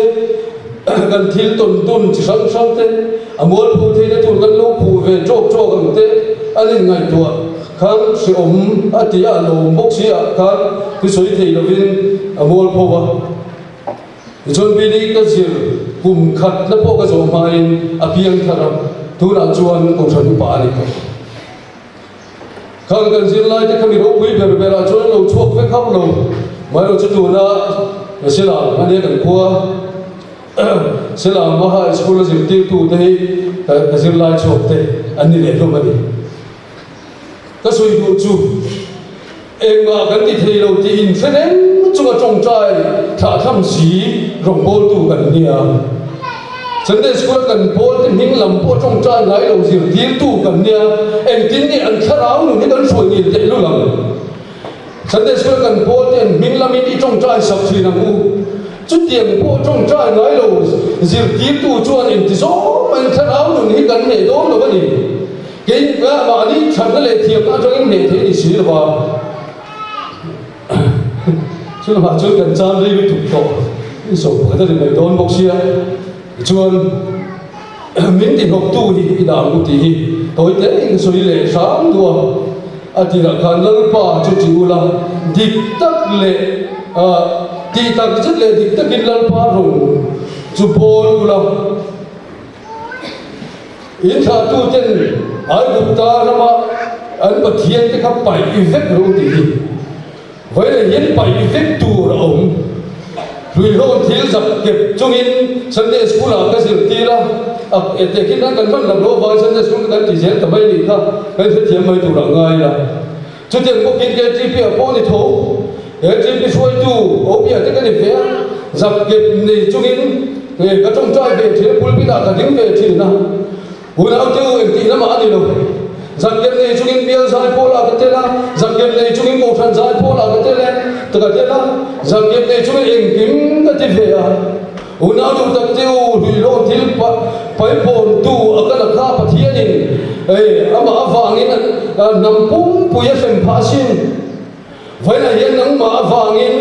kan thil tawn dun chi hrang hrang te, a mualpho theihna tur kan lo phuh ve tawk tawk ang te an inngaihtuah khan hrehawm a ti a, a lawm bawk si ah khan thusawi thei lovin a mualpho a. Tichuan Billy ka zir kum khatna pawh ka zawh hmain a piang thar a, tunah chuan Kohhran upa a ni tawh. Khang kan zirlai te kha mi ropui ber ber ah chuan an lo chhuak vek hauh lo. Maherawh chu tuna Selam a nia kan khua Selam a high school a zirtirtu te hi ka zirlai chhuak te an ni leh hlawm a ni. Ka sawi duh chu engmah kan ti thei lo tih inhre reng chunga tawngtai thlahthlam si rawngbawltu kan nia. Sunday School a kan pawl te hming lam pawh tawngtai ngai lo zirtirtu kan nia, engtin nge an thlarau nun hi kan hruai ngil teh lul ang? Sunday School a kan pawl te an hming lamin i tawngtai sak thin ang u. Chutiang pawh tawngtai ngai lo zirtirtu chuan engti zawng an thlarau nun hi kan hneh dawn lo a ni. Kei mahni thatna leh thiamna atangin hneh theih a ni si lo va. Chuvangah chuan kan chan rei lutuk tawh i sawi pakhat a ni mai dawn bawk sia, tichuan min ti hnawktu hi i dah ang u tih hi tawi te in sawi leh hram duh a, a tirah khan Lalpa chu ti ula dik tak leh tih tak zet leh dik takin Lalpa rawng chu bawl ula. In thlahtuten Aigupta rama an pathiante kha paih i vek ro tih hi vawiin hian paih i vek tur a awm. Hluihlawn thil zak kep chungin Sunday School ah ka zirtir a, a tehkhin nan kan hman lam lo avangin Sunday School kha kan ti zel ta mai nih kha kan hrethiam mai tur ah ngai ila. Chutiang bawkin KTP ah pawh ni tho, KTP hruaitu OP ah te ka ni ve a, zak kep nei chungin ka tawngtai ve thin a, pulpit ah ka ding ve thin a. Unaute u engtih lamah a ni lo. Zankem nei chungin bial zai pawlah ka tel a, zankem nei chungin kohhran zai pawlah ka tel e, ka tel a, zankem nei chungin engkim ka ti ve a. Unau duh tak te u, hluihlawm thil paipawntu a ka la kha Pathianin ei amah avangin hnam pumpui a hrem phah asin. Vawiinah hian nangmah avangin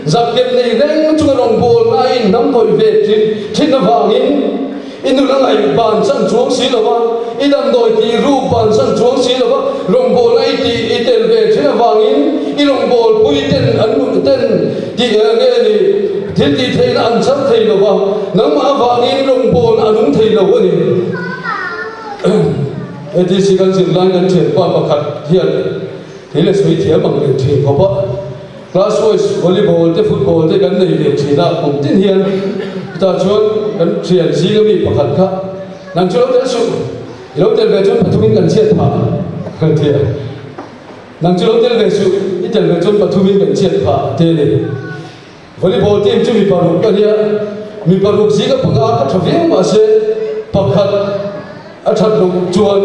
zakkem nei reng chunga rawngbawlna a inhnamhnawih ve thin avangin i nun a ngaih bansan chuang si lo va, i damdawi tih ruk bansan chuang si lo va, rawngbawlna i tih i tel ve thin avangin i rawngbawlpui ten an nun ten tih nge ni thil tih theihna an chhar thei lo va, nangmah avangin rawngbawlna a nung thei lo a ni. ATC kan zirlai kan thianpa pakhat hian Thil a sawi thiam ang leh thin khawp a, class wise volleyball te football te kan nei ve thin a, kum tin hian chutah chuan kan thian zinga mi pakhat kha nang chu lo tel suh, i lo tel ve chuan pathumin kan chhiat phah a ti a, nang chu lo tel ve suh, i tel ve chuan pathumin kan chhiat phah a ti a ni. Volleyball team chu mi paruk a nia, mi paruk zinga panga ka tha viau mahse pakhat a that loh chuan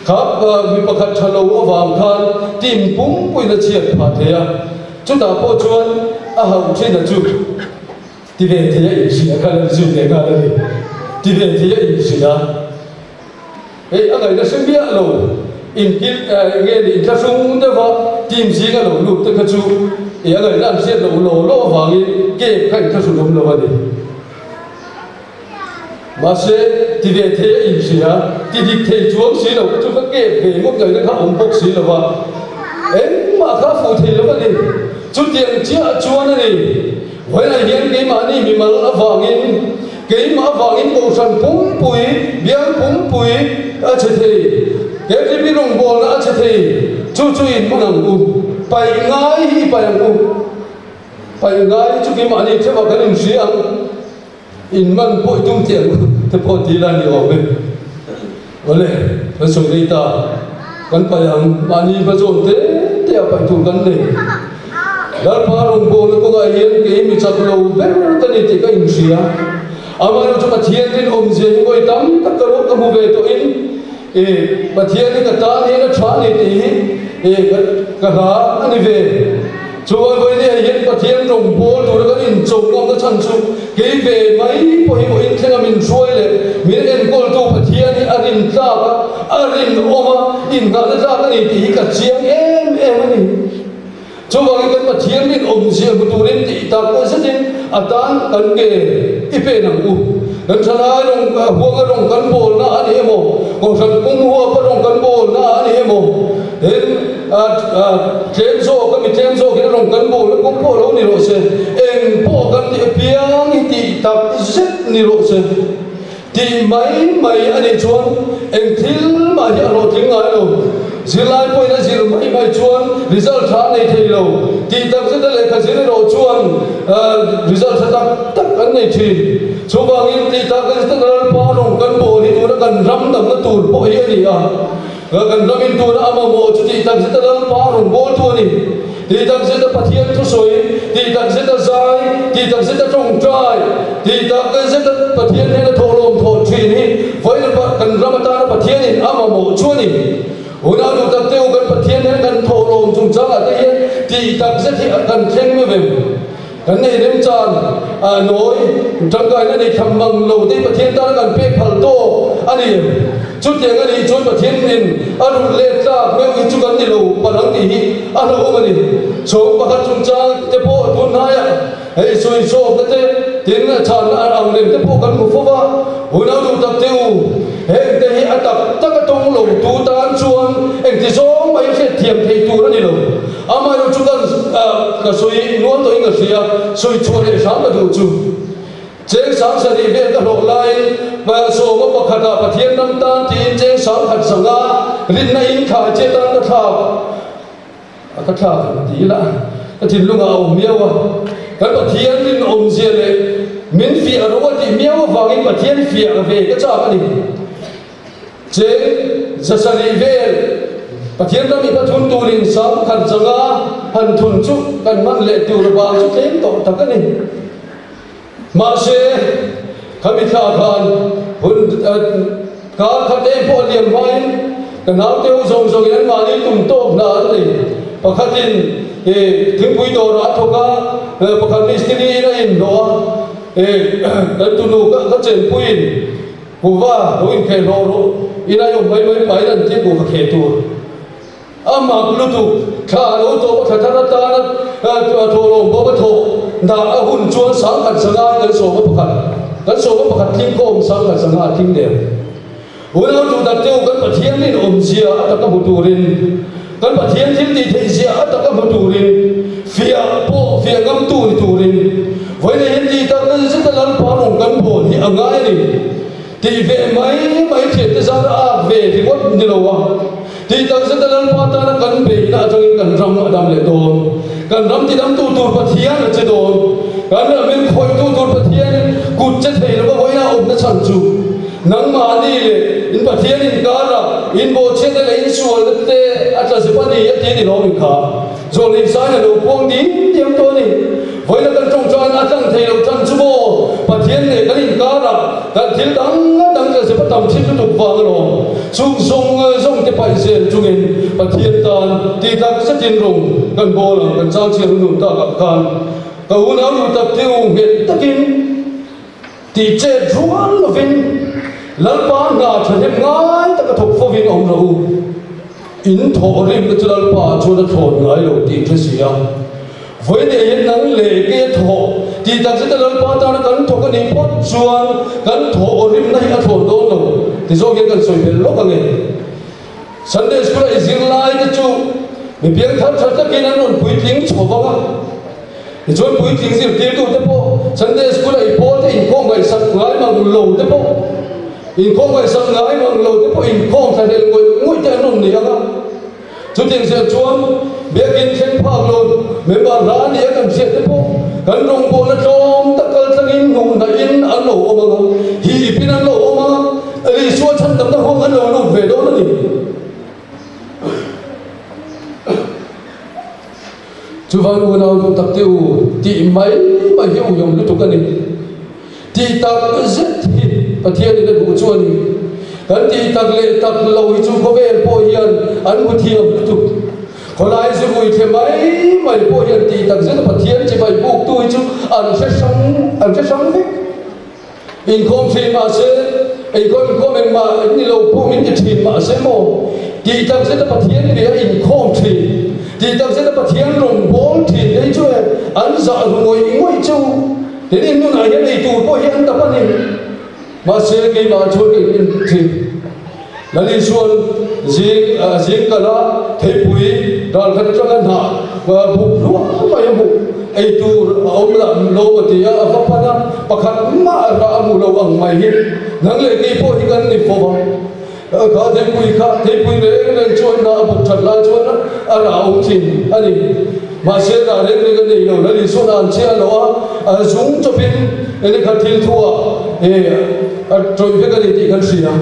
kha mi pakhat tha lo avang khan team pumpuiin a chhiat phah thei a, chutah pawh chuan a hauh thin a chu ti ve thei a inhria khan an zui leh nghal a ni, ti ve thei a inhria. Hei a ngaihna hre miah lo, inkil nge ni inthlahrung deuha team zinga lo lut te kha chu i a ngaihna an hriat loh law law avangin game kha inthlahrun awm lo a ni. Mahse, ti ve thei a inhria, ti dik thei chuang si lo kha chu ka game ve ngawt ngaihna kha awm bawk si lo va, engmah kha a fuh thei lo a ni. Chutiang chiah chuan a ni, vawiinah hian keimahni mimal avangin Keimah avangin Kohhran pumpui, bial pumpui a che thei, KTP rawngbawlna a che thei, chu chu in hman ang u. Paih ngai hi i paih ang u. Paih ngai hi chu keimahni theuhah kan inhria ang, in man pawh i tum teh ang u te pawh ti ila ni awm e. Awle, kan sawi rei ta, kan paih ang, mahni hma zawn te te ah paih tur kan nei. Lalpa rawngbawlna kawngah hian kei mi chak lo ber ka ni tih ka inhria. Amaherawhchu chu Pathian rinawmzia hi vawi tam tak ka ruak ka hmu ve tawhin, e, Pathian hi ka tan hian a tha a ni tih hi, e, ka hla a ni ve. Chuan vawinia hian Pathian rawngbâwl tura kan inchawm ngawmna chhan chu kei ve mai pawh hi vawiin thlenga min hruai leh min enkawltu Pathian hi a rin tlâk a, a rinawm a, inngahna tlâk a ni tih hi ka chiang êm êm a ni. Chuvangin kan Pathian rinawmzia hmu turin tih tak zetin a tân kan ke i pen ang u. Kan thalai rawng huanga rawng kan bâwlna a ni emaw, Kohhran pum huapa rawng kan bâwlna a ni emaw, Tin, tlem zawk a mi tlem zawk in rawng kan bawlna kawng pawh lo ni rawh se, eng pawh kan tih apiang hi tih tak zet ni rawh se. Tih mai mai a nih chuan eng thil mah hi a hlawhtling ngai lo. Zirlai pawhin a zir mai mai chuan result tha a nei thei lo. Tih tak zeta lehkha zir erawh chuan result tha tak tak an nei thin. Chuvangin tih tak zeta Lalpa rawng kan bawl hi tuna kan ram damna tur pawh hi a ni a. Kan ram in tuna a mamawh chu tih tak zeta Lalpa rawn bawltu a ni. Tih tak zeta Pathian thusawi, tih tak zeta zai, tih tak zeta tawngtai, tih tak zeta Pathian hnena thawhlawm thawh thin hi vawiin kan ram atana Pathianin a mamawh chu a ni. Unau duh tak te u kan Pathian hnena kan thawhlawm chungchangah te hian tih tak zet hi kan thleng ve ve. Kan nei remchan a nawi tangkaina nei tham mang lo te Pathian tana kan pek phal tawk a ni. Chutiang a nih chuan Pathian in a rulh let tlak meuh hi chu kan ni lo palh ang tih hi a hlauhawm a ni. Chhawng pakhat chungchang te pawh tun hnaiah hei sawi zawkna te tin a chhanna ang reng te pawh kan hmu fo va. Unau duh tak te u, heng te hi a tak tak a tawng lo tu tan chuan engti zawng mai hriatthiam thei tur a ni lo. Amaherawh chu kan ka sawi nual tawhin ka hria, sawi chhuah leh hram ka duh chu. Cheng sang sarih vel ka hlawh laiin sawma pakhatah Pathian ram tan tiin cheng sang khat zanga rinna in thlai che tan ka thlak a ka thlak ang ti ila ka thinlungah a awm miau a. Kan Pathian rinawmzia leh min fiah ro a tih miau avangin Pathian fiah ve ka chak a ni. Cheng zasarih vel Pathian ram i ka thun turin sang khat zanga han thun chu kan hman leh tur vang chu tlem tawh tak a ni. Mahse, khami thla khan hun. Kar khat em pawh a liam hmain ka naute ho zawng zawngin anmahni tum tawk hna an nei. Pakhatin thingpui dawrah a thawk a, pakhat mistiri in a inhlawh a, kan tunu ka chenpuiin kuhva lo inkheh hlawh rawh in a awm mai mai pahin an tia kuhva kheh tur. A mak lutuk, thla a lo tawp a thla thar atana thawhlawm bawm a thawh dah a hun chuan sangkhat zanga kan sawma pakhat kan sawma pakhat tling khawm sangkhat zanga a tling der. Unau duh tak te u kan Pathian in awmzia a taka hmu turin kan Pathian thil tih theih zia a taka hmu turin fiah pawh fiah ngamtu ni turin vawiin hian tih tak zet a Lalpa rawn kan bawl hi a ngai a ni. Tih ve mai mai thiante zar a ak ve ringawt ni lo a, tih tak zet a Lalpa tana kan beihna atangin kan ram a dam leh dawn. Kan ram tidamtu tur Pathian a che dawn. Kan ram in khawihtu tur Pathian kut che thei lova vawiin a awmna chhan chu nangmahni leh in Pathian inkara in bawhchhiatna leh in sualna te a tla zep a ni a ti a ni lawm in kha. Zawhni sain a lo puang ding diam tawh a ni. Vawiina kan tawngtaina a tlang thei lo chan chu maw Pathian leh kan inkarah kan thil dang dang tlazep a tam thin lutuk vang alawm. Chung zawng zawng te paih zel chungin Pathian tan tih tak zetin rawng kan bawl ang kan chang chhiar hun takah khan ka unau duh tak te u nghet takin tih chet rual lovin Lalpa hna thahnem ngai taka thawk fovin awm rawh u. In thawh rimna chu Lalpa chuan a thlawn ngai lo tih hre si a. Vawi nei hian nang leh kei a thawh tih tak zeta Lalpa tana kan thawk a nih phawt chuan kan thawh rimna hi a thlawn dawn lo ti zawk hian kan sawi belh lawk ang e. Sunday School a i zir lai te chu mi piangthar tha takin an rawn puitling chho vang a. Tichuan puitling zirtirtu te pawh Sunday School a i pawl te inkhawm ngaihsak ngai mang lo te pawh Inkhawm ngaihsak ngai mang lo te pawh inkhawm thlahlel ngawih ngawih te an rawn nei ang a. Chutiang zel chuan biakin thleng phak lo member hla a nia kan hriat te pawh kan rawngbawlna tlawm tak kal tlangin hnuhnahin an lo awm ang a, hipin an lo awm ang a, Isua chhandamna huang an lo lut ve dawn a ni. Chuvan unau duh tak te u tih mai mai hi uiawm lutuk a ni. Tih tak zet hi Pathianin a duh chu a ni. Kan tih tak leh tak lo hi chu khawvel pawh hian an hmu thiam lutuk. Khawlai zurui thle mai mai pawh hian tih tak zet a Pathian chibai buktu hi chu an hre hrang an hre hrang vek. Inkhawm thin mahse, inkhawm inkhawm engmah an ni lo pawh min ti thin mahse maw, tih tak zeta Pathian bia inkhawm thin, tih tak zeta Pathian rawn bawl thin te hi chu e an zah ru ngawih ngawih che u. Tin, in nunah hian ei tur pawh hi an dap a ni. Mahse, keimah chuan ka in en thin. Lal Isuan zing zing kala theipui ral khat atanga hnah buk hluah mai a hmuh. Ei tur a awm lah lo a ti a, a va pan a, pakhat mah rah a hmuh lo ang mai hi nang leh kei pawh hi kan ni fo va. Kha theipui kha theipui reng reng chuan hnah a buk that lai chuan a rah a awm thin a ni. Mahse rah reng reng a nei lo. Lal Isuan a an chiah lo a, a zung chawpin enikhat thil thu ah a tawih vek a ni tih kan hria.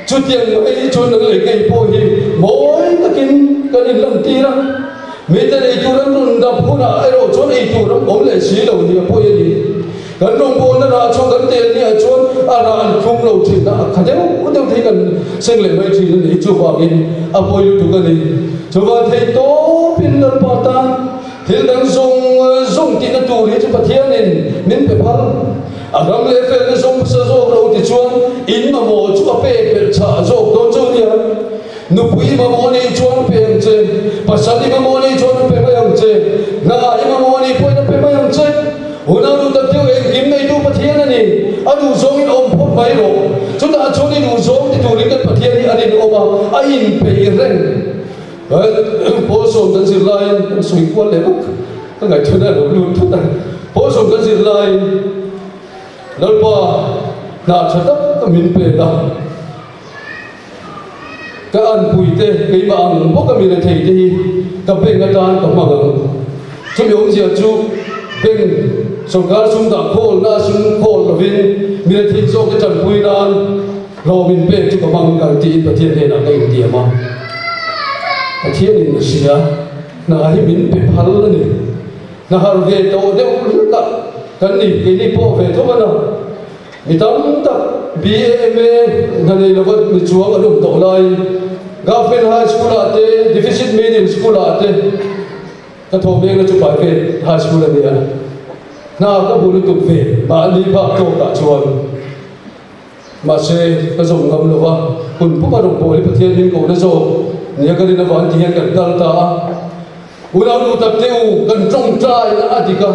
Chutiang mai chuan nang leh kei pawh hi mawi takin kan inlantir a, miten eitur an rawn dap hunah erawh chuan eitur an awm leh si lo nia pawi a ni. Kan rawngbawlna rah chu kan tel niah chuan a rah an tlum lo thin a, a kha deuh deuh te hi kan seng leh mai thin a ni. Chuvangin a pawi lutuk a ni. Chuvang thei tawpin Lalpa tan thil dang zawng zawng tihna tur hi chu Pathianin min pe phal. A ram leh felna zawng hmasa zawk lo ti chuan in mamawh chu a pek belh chhah zawk dawn chu nia. Nupui i mamawh nih chuan pe ang che, pasal i mamawh nih chuan a pe mai ang che, hna i mamawh nih pawhin a pe mai ang che. Unau duh tak deuh engkim neitu Pathian a ni, a duhzawngin awm phawt mai rawh. Chutah chuan i duhzawng ti turin kan Pathian hi a rinawm a, a inpeih reng. Paul sawm kan zir laiin kan sawi kual leh bawk, ka ngaihthuna a lo lut thut a. Paul sawm kan zir laiin Lalpa hna tha tak min pek a, ka anpui te keimah ang bawk a mi rethei te hi ka bank atan ka hmang ang. Chumi awmzia chu bank sorkar sum dah khawlna a sum khawl lovin mi rethei zawk te tanpui nan hlawm in pek chu ka hmang ang tiin Pathian hnenah ka intiam a. Pathianin a hria, hna hi min pe phal a ni. Hna har ve tawh deuh hlek a kan ni, keini pawh ve tho a na. Mi tam tak BA, MA hna nei lova mi chuang an awm tawh laiin Government High School ah te, Deficit Medium School ah te ka thawh mekna chu Private High School a ni a. Hna ka hmu lutuk ve mahni phak tawkah chuan. Mahse, ka zawm ngam lo va, hun puma rawn pawl hi Pathian min kohna zawk nia ka rin avang ti hian kan kal ta a. Unau nu tak te u, kan tawngtaina a dik a,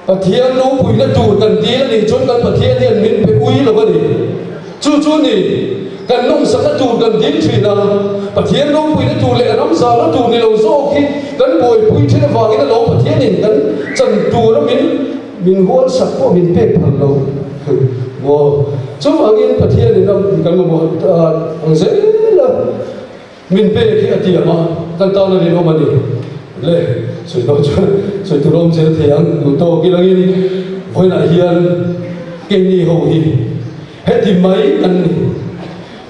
Pathian ropuina tur kan dil a nih chuan kan Pathian hian min pe ui lo a ni. Chu chu ni, kan nawmsakna tur kan dil thin a, Pathian ropuina tur leh ramzalna tur ni lo zawk hi kan buaipui thin avangin alawm Pathianin kan chan tura min Min hualsak pawh min pek phal lo maw? Chuvangin Pathianin a kan mamawh ang zel a, min pek hi a tiam a, kan tan a rinawm a ni. Le, sawi dawn chuan sawi tur a awm zel thei ang, duh tawk ilangin vawiinah hian keini ho hi heti mai kan ni.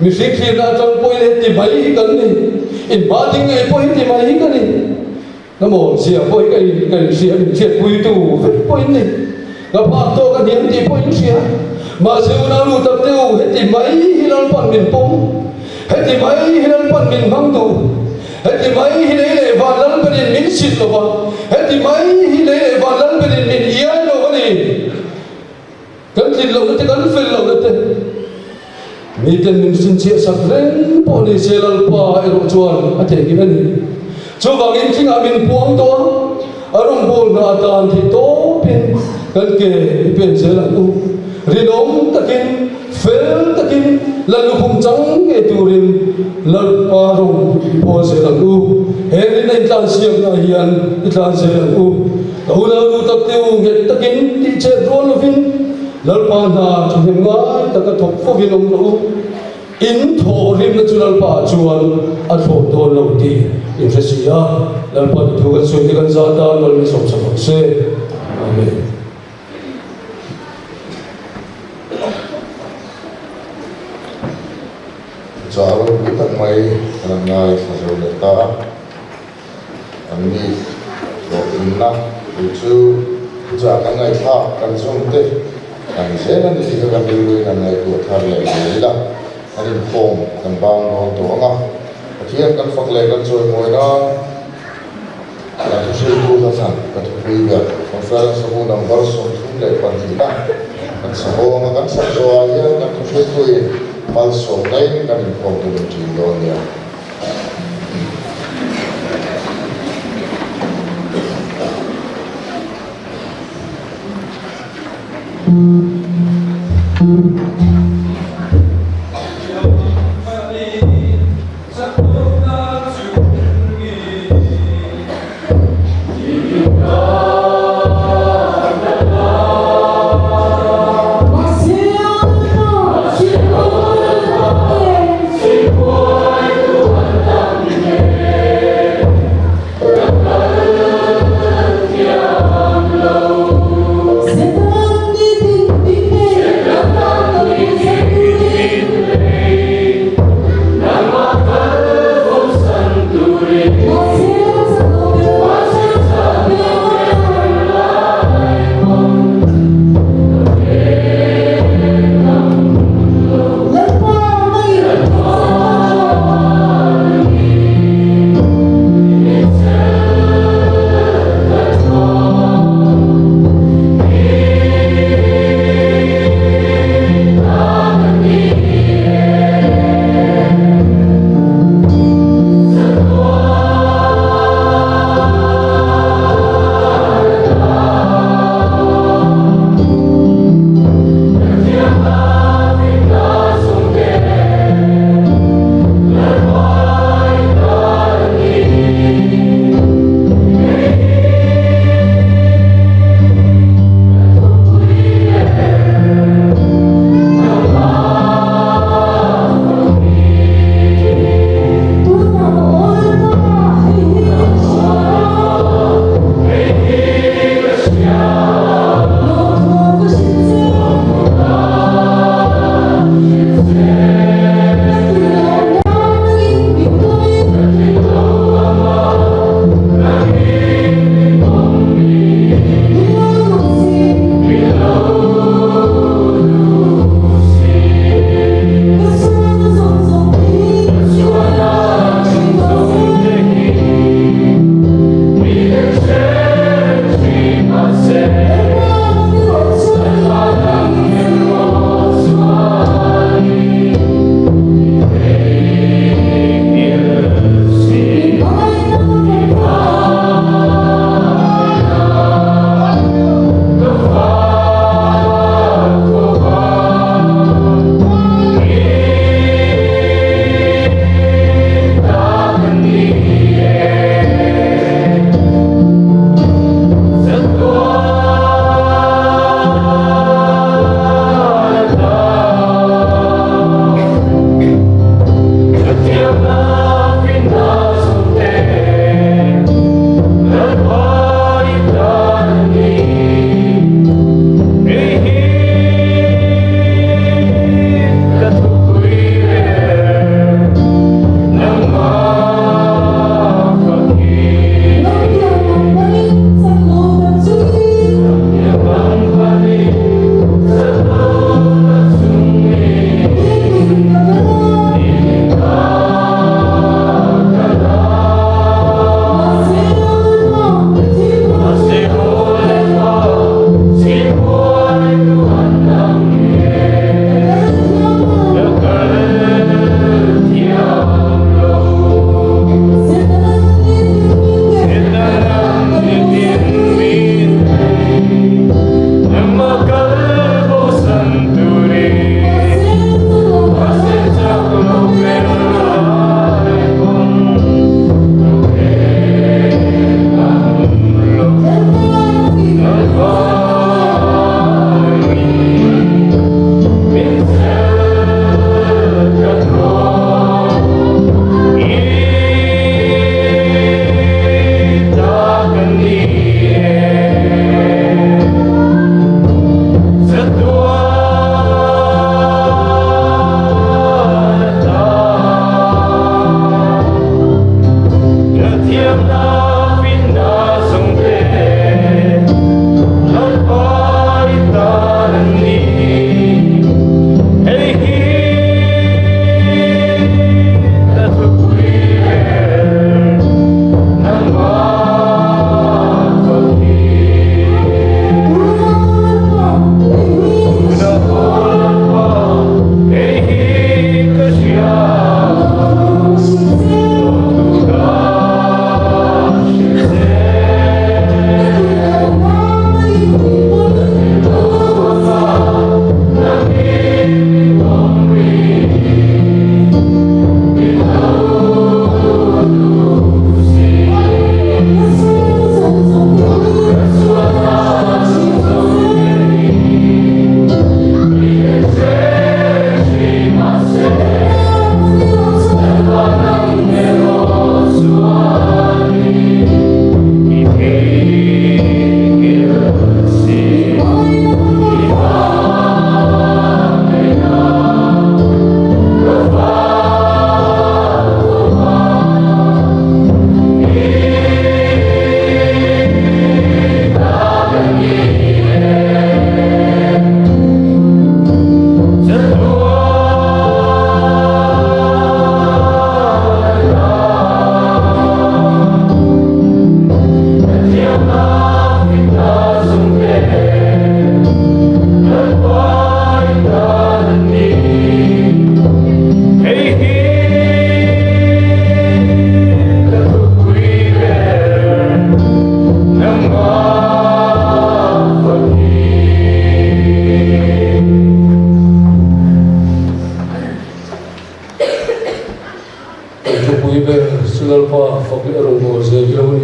Mihring thlirna atang pawhin heti mai hi kan ni, inhma ding ngei pawh heti mai hi ka ni. Ka mawmzia pawh hi ka in ka inhria min hriatpuitu vek pawh in ni. Ka phak tawk a hniam tih pawh in hria. Mahse unau nu tak te u, heti mai hi Lalpan min pawm, heti mai hi Lalpan min hmang duh, heti mai hi lei leh van Lalberin min sit lo va, heti mai hi lei leh van Lalberin min iai lo a ni. Kan tlin lohna te, kan fel lohna te, miten min hrinchhiah sak reng pawh ni se Lalpa erawh chuan a theihnghilh a ni. Chuvangin tlingah min puang tawh a, a rawngbawlna atan theih tawpin kan ke i pen zel ang u. Rinawm takin, fel takin Lallukhum chang ngei turin Lalpa rawng i pawl zel ang u. He rinna intlansiaknaah hian i tlan zel ang u. Ka unau nu tak te u nghet takin tih chet rual lovin Lalpa hna thahnem ngai taka thawk fovin awm rawh u. In thawh rimna chu Lalpa chuan a thlawh dawn lo tih in hre si a, Lalpa ni thu kan sawi te kan zah tan mal min sawmsak ang se. Amen. Chah ropui tak mai kan han ngaithla zo leh ta a. An ni hlawhtlinna tur chu thuchah kan ngaihthlak kan zawm te kan zel a ni tih kha kan rilruin an ngaihtuah thar leh zel ila, kan inkhawm kan bang dawn tawh ang a, Pathian kan fak leh kan chawimawi nan kan thuhriltu hla thlan ka thupui ber Conference a hmun number 32 kan sahawng a kan sak zawhah hian kan thuhriltuin malsawmnain kan inkhawm tur in ṭin dawn nia.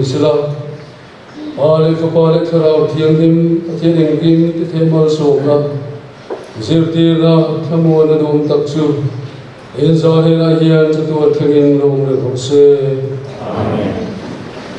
ni sela. Pa leh Fapa leh Thlarau Thianghlim Pathian engkim ti thei malsawmna, zirtirna thlamuan a duhawm tak chu inzah hnenah hian chatuan thlengin lo awm reng rawh se.